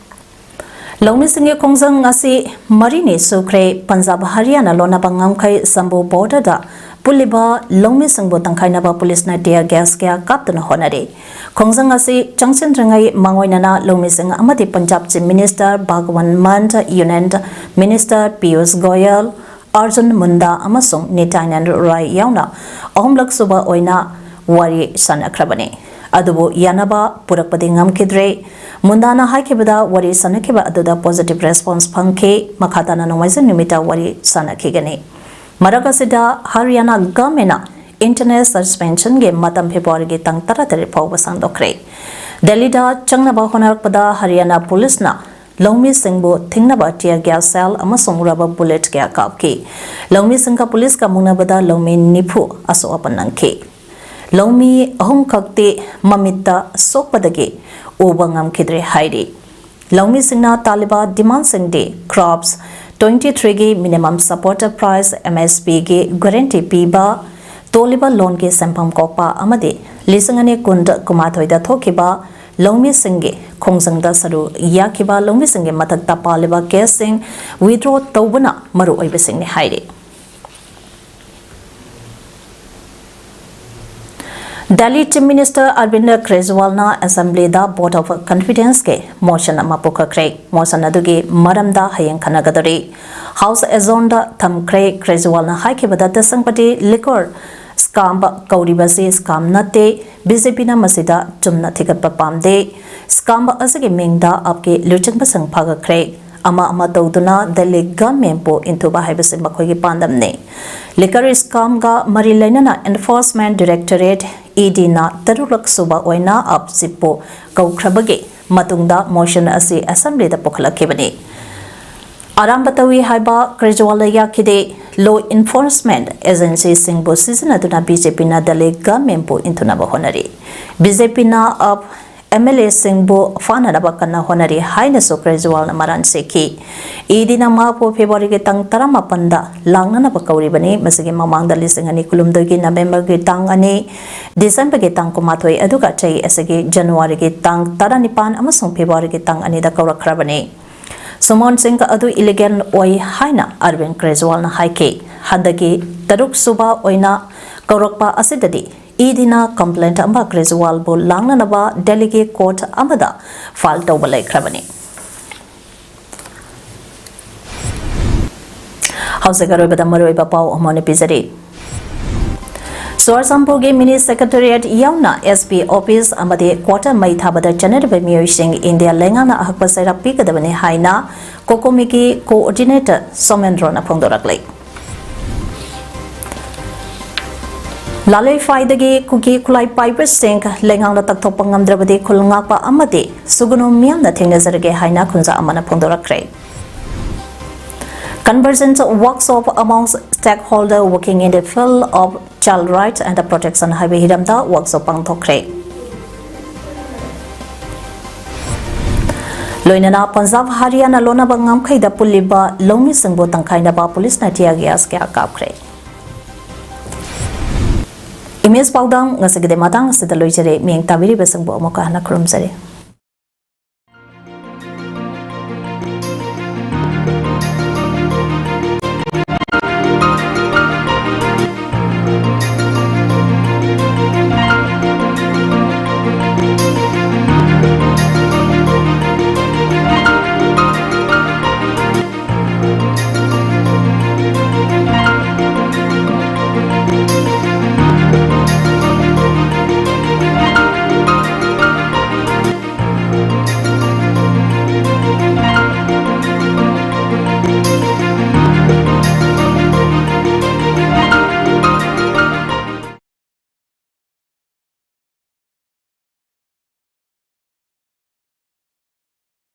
ꯂꯧꯃꯤꯁꯤꯡꯒꯤ ꯈꯣꯡꯖꯪ ꯑꯁꯤ ꯃꯔꯤꯅꯤ ꯁꯨꯈ꯭ꯔꯦ꯫ ꯄꯟꯖꯥꯕ ꯍꯔꯤꯌꯥꯅꯥ ꯂꯣꯟꯅꯕ ꯉꯝꯈꯩ ꯁꯝꯕꯨ ꯕꯣꯔꯗꯔꯗ ꯄꯨꯜꯂꯤꯕ ꯂꯧꯃꯤꯁꯤꯡꯕꯨ ꯇꯪꯈꯥꯏꯅꯕ ꯄꯨꯂꯤꯁꯅ tear gas ꯀꯌꯥ ꯀꯥꯞꯇꯨꯅ ꯍꯣꯠꯅꯔꯤ꯫ ꯈꯣꯡꯖꯪ ꯑꯁꯤ ꯆꯪꯁꯤꯟꯗ꯭ꯔꯤꯉꯩ ꯃꯥꯡꯑꯣꯏꯅꯅ ꯂꯧꯃꯤꯁꯤꯡ ꯑꯃꯗꯤ ꯄꯟꯖꯥꯕ Chief Minister ꯚꯒꯋꯟ ꯃꯟ, Union Minister ꯄꯤꯌꯨꯁ ꯒꯣꯌꯜ, ꯑꯔꯖꯨꯟ ꯃꯨꯟꯗꯥ ꯑꯃꯁꯨꯡ ꯅꯤꯇꯥꯏꯅꯟ ꯔꯥꯏ ꯌꯥꯎꯅ ꯑꯍꯨꯝꯂꯛ ꯁꯨꯕ ꯑꯣꯏꯅ ꯋꯥꯔꯤ ꯁꯥꯟꯅꯈ꯭ꯔꯕꯅꯤ꯫ ꯑꯗꯨꯕꯨ ꯌꯥꯅꯕ ꯄꯨꯔꯛꯄꯗꯤ ꯉꯝꯈꯤꯗ꯭ꯔꯦ꯫ ꯃꯨꯟꯗꯥꯅ ꯍꯥꯏꯈꯤꯕꯗ ꯋꯥꯔꯤ ꯁꯥꯟꯅꯈꯤꯕ ꯑꯗꯨꯗ positive response ꯐꯪꯈꯤ꯫ ꯃꯈꯥ ꯇꯥꯅ ꯅꯣꯡꯃꯥꯏꯖꯤꯡ ꯅꯨꯃꯤꯠꯇ ꯋꯥꯔꯤ ꯁꯥꯟꯅꯈꯤꯒꯅꯤ꯫ ꯃꯔꯛ ꯑꯁꯤꯗ ꯍꯔꯤꯌꯥꯅꯥ governmentꯅ internal suspensionꯒꯤ ꯃꯇꯝ Februaryꯒꯤ ꯇꯥꯡ ꯇꯔꯥꯇꯔꯦꯠ ꯐꯥꯎꯕ ꯁꯥꯡꯗꯣꯛꯈ꯭ꯔꯦ꯫ ꯗꯦꯜꯂꯤꯗ ꯆꯪꯅꯕ ꯍꯣꯠꯅꯔꯛꯄꯗ ꯍꯔꯤꯌꯥꯅꯥ ꯄꯨꯂꯤꯁꯅ ꯂꯧꯃꯤꯁꯤꯡꯕꯨ ꯊꯤꯡꯅꯕ tear gas shell ꯑꯃꯁꯨꯡ rubber bullet ꯀꯌꯥ ꯀꯥꯞꯈꯤ꯫ ꯂꯧꯃꯤꯁꯤꯡꯒ ꯄꯨꯂꯤꯁꯀ ꯃꯨꯛꯅꯕꯗ ꯂꯧꯃꯤ ꯅꯤꯐꯨ ꯑꯁꯣꯛ ꯑꯄꯟ ꯅꯪꯈꯤ꯫ ꯂꯧꯃꯤ ꯑꯍꯨꯝꯈꯛꯇꯤ ꯃꯃꯤꯠꯇ ꯁꯣꯛꯄꯗꯒꯤ ꯎꯕ ꯉꯝꯈꯤꯗ꯭ꯔꯦ ꯍꯥꯏꯔꯤ꯫ ꯂꯧꯃꯤꯁꯤꯡꯅ ꯇꯥꯜꯂꯤꯕ demandꯁꯤꯡꯗꯤ crops twenty threeꯒꯤ minimum supported price, MSPꯒꯤ guarantee ꯄꯤꯕ, ꯇꯣꯜꯂꯤꯕ ꯂꯣꯟꯒꯤ ꯁꯦꯟꯐꯝ ꯀꯣꯛꯄ ꯑꯃꯗꯤ ꯂꯤꯁꯤꯡ ꯑꯅꯤ ꯀꯨꯟ ꯀꯨꯟꯃꯥꯊꯣꯏꯗ ꯊꯣꯛꯈꯤꯕ ꯂꯧꯃꯤꯁꯤꯡꯒꯤ ꯈꯣꯡꯖꯪꯗ ꯁꯔꯨꯛ ꯌꯥꯈꯤꯕ ꯂꯧꯃꯤꯁꯤꯡꯒꯤ ꯃꯊꯛꯇ ꯄꯥꯜꯂꯤꯕ caseꯁꯤꯡ withdraw ꯇꯧꯕꯅ ꯃꯔꯨꯑꯣꯏꯕꯁꯤꯡꯅꯤ ꯍꯥꯏꯔꯤ꯫ Delhi Chief Minister Arvind ꯀꯦꯖ꯭ꯔꯤꯋꯥꯜꯅ Assemblyꯗ vote of confidenceꯀꯤ motion ꯑꯃ ꯄꯨꯈꯠꯈ꯭ꯔꯦ꯫ Motion ꯑꯗꯨꯒꯤ ꯃꯔꯝꯗ ꯍꯌꯦꯡ ꯈꯟꯅꯒꯗꯧꯔꯤ꯫ House agendaꯗ ꯊꯝꯈ꯭ꯔꯦ꯫ ꯀꯦꯖ꯭ꯔꯤꯋꯥꯜꯅ ꯍꯥꯏꯈꯤꯕꯗ ꯇꯁꯦꯡꯕꯗꯤ liquor scam ꯀꯧꯔꯤꯕꯁꯤ scam ꯅꯠꯇꯦ꯫ BJPꯅ ꯃꯁꯤꯗ ꯆꯨꯝꯅ ꯊꯤꯒꯠꯄ ꯄꯥꯝꯗꯦ꯫ Scam ꯑꯁꯤꯒꯤ ꯃꯤꯡꯗ AAPꯀꯤ ꯂꯨꯆꯤꯡꯕꯁꯤꯡ ꯐꯥꯒꯠꯈ꯭ꯔꯦ꯫ ꯑꯃ ꯑꯃ ꯇꯧꯗꯨꯅ Delhi governmentꯄꯨ ꯏꯟꯊꯨꯕ ꯍꯥꯏꯕꯁꯤ ꯃꯈꯣꯏꯒꯤ ꯄꯥꯟꯗꯝꯅꯤ꯫ Liquor scamꯒ ꯃꯔꯤ ꯂꯩꯅꯅ Enforcement Directorate, EDꯅ ꯇꯔꯨꯛꯂꯛ ꯁꯨꯕ ꯑꯣꯏꯅ AAP chiefꯄꯨ ꯀꯧꯈ꯭ꯔꯕꯒꯤ ꯃꯇꯨꯡꯗ motion ꯑꯁꯤ Assemblyꯗ ꯄꯨꯈꯠꯂꯛꯈꯤꯕꯅꯤ꯫ ꯑꯔꯥꯟꯕ ꯇꯧꯏ ꯍꯥꯏꯕ ꯀꯦꯖ꯭ꯔꯤꯋꯥꯜꯅ ꯌꯥꯈꯤꯗꯦ꯫ Law enforcement agencyꯁꯤꯡꯕꯨ ꯁꯤꯖꯤꯟꯅꯗꯨꯅ BJPꯅ Delhi governmentꯄꯨ ꯏꯟꯊꯨꯅꯕ ꯍꯣꯠꯅꯔꯤ꯫ BJPꯅ AAP MLAꯁꯤꯡꯕꯨ ꯐꯥꯅꯅꯕ ꯀꯟꯅ ꯍꯣꯠꯅꯔꯤ ꯍꯥꯏꯅꯁꯨ ꯀꯦꯖ꯭ꯔꯤꯋꯥꯜꯅ ꯃꯔꯥꯜ ꯁꯤꯈꯤ꯫ EDꯅ ꯃꯍꯥꯛꯄꯨ Februaryꯒꯤ ꯇꯥꯡ ꯇꯔꯥꯃꯥꯄꯟꯗ ꯂꯥꯛꯅꯅꯕ ꯀꯧꯔꯤꯕꯅꯤ꯫ ꯃꯁꯤꯒꯤ ꯃꯃꯥꯡꯗ ꯂꯤꯁꯤꯡ ꯑꯅꯤ ꯀꯨꯟꯍꯨꯝꯗꯣꯏꯒꯤ Novemberꯒꯤ ꯇꯥꯡ ꯑꯅꯤ, Decemberꯒꯤ ꯇꯥꯡ ꯀꯨꯟꯃꯥꯊꯣꯏ, ꯑꯗꯨꯒ ꯆꯍꯤ ꯑꯁꯤꯒꯤ Januaryꯒꯤ ꯇꯥꯡ ꯇꯔꯥꯅꯤꯄꯥꯟ ꯑꯃꯁꯨꯡ Februaryꯒꯤ ꯇꯥꯡ ꯑꯅꯤꯗ ꯀꯧꯔꯛꯈ꯭ꯔꯕꯅꯤ꯫ ꯁꯨꯃꯣꯟꯁꯤꯡ ꯑꯗꯨ ꯏꯂꯤꯒꯦꯜ ꯑꯣꯏ ꯍꯥꯏꯅ ꯑꯔꯕꯤꯟ ꯀ꯭ꯔꯦꯖꯋꯥꯜꯅ ꯍꯥꯏꯈꯤ꯫ ꯍꯟꯗꯛꯀꯤ ꯇꯔꯨꯛ ꯁꯨꯕ ꯑꯣꯏꯅ ꯀꯧꯔꯛꯄ ꯑꯁꯤꯗꯗꯤ ꯏꯗꯤꯅ ꯀꯝꯄ꯭ꯂꯦꯟꯠ ꯑꯃ ꯀ꯭ꯔꯦꯖꯋꯥꯜꯕꯨ ꯂꯥꯡꯅꯅꯕ ꯗꯦꯜꯂꯤꯒꯤ ꯀꯣꯔꯠ ꯑꯃꯗ ꯐꯥꯏꯜ ꯇꯧꯕ ꯂꯩꯈ꯭ꯔꯕꯅꯤ꯫ ꯍꯧꯖꯤꯛ ꯑꯔꯣꯏꯕꯗ ꯃꯔꯨꯑꯣꯏꯕ ꯄꯥꯎ ꯑꯃꯨꯛ ꯄꯤꯖꯔꯤ꯫ ꯆꯨꯔꯆꯥꯟꯄꯨꯔꯒꯤ ꯃꯤꯅꯤ ꯁꯦꯀ꯭ꯔꯦꯇꯦꯔꯤꯌꯦꯠ ꯌꯥꯎꯅ ꯑꯦꯁ ꯄꯤ ꯑꯣꯐꯤꯁ ꯑꯃꯗꯤ ꯀ꯭ꯋꯥꯇꯔ ꯃꯩ ꯊꯥꯕꯗ ꯆꯠꯅꯔꯤꯕ ꯃꯤꯑꯣꯏꯁꯤꯡ ꯏꯟꯗꯤꯌꯥ ꯂꯩꯉꯥꯛꯅ ꯑꯍꯛꯄ ꯆꯩꯔꯥꯛ ꯄꯤꯒꯗꯕꯅꯤ ꯍꯥꯏꯅ ꯀꯣꯀꯣꯃꯤꯒꯤ ꯀꯣꯑꯣꯔꯗꯤꯅꯦꯇꯔ ꯁꯣꯃꯦꯟꯗ꯭ꯔꯣꯅ ꯐꯣꯡꯗꯣꯔꯛꯂꯤ꯫ ꯂꯥꯂꯩꯐꯥꯏꯗꯒꯤ ꯀꯨꯀꯤ ꯈꯨꯠꯂꯥꯏ ꯄꯥꯏꯕꯁꯤꯡ ꯂꯩꯉꯥꯛꯅ ꯇꯛꯊꯣꯛꯄ ꯉꯝꯗ꯭ꯔꯕꯗꯤ ꯈꯨꯜ ꯉꯥꯛꯄ ꯑꯃꯗꯤ ꯁꯨꯒꯅꯨ ꯃꯤꯌꯥꯝꯅ ꯊꯦꯡꯅꯖꯔꯒꯦ ꯍꯥꯏꯅ ꯈꯨꯟꯖꯥ ꯑꯃꯅ ꯐꯣꯡꯗꯣꯔꯛꯈ꯭ꯔꯦ꯫ Convergence workshop among stakeholder working in the field of child right and protection ꯍꯥꯏꯕ ꯍꯤꯔꯝꯗ ꯋꯥꯛꯁꯣꯞ ꯄꯥꯡꯊꯣꯛꯈ꯭ꯔꯦ꯫ ꯂꯣꯏꯅꯅ ꯄꯟꯖꯥꯕ ꯍꯔꯤꯌꯥꯅꯥ ꯂꯣꯟꯅꯕ ꯉꯝꯈꯩꯗ ꯄꯨꯜꯂꯤꯕ ꯂꯧꯃꯤꯁꯤꯡꯕꯨ ꯇꯪꯈꯥꯏꯅꯕ ꯄꯨꯂꯤꯁꯅ tear gas ꯀꯌꯥ ꯀꯥꯞꯈ꯭ꯔꯦ꯫ ꯏꯃꯦꯖ ꯄꯥꯎꯗꯝ ꯉꯁꯤꯒꯤꯗꯤ ꯃꯇꯥꯡ ꯑꯁꯤꯗ ꯂꯣꯏꯖꯔꯦ꯫ ꯃꯤꯠꯌꯦꯡ ꯇꯥꯕꯤꯔꯤꯕꯁꯤꯡꯕꯨ ꯑꯃꯨꯛꯀ ꯍꯟꯅ ꯈꯨꯔꯨꯝꯖꯔꯤ꯫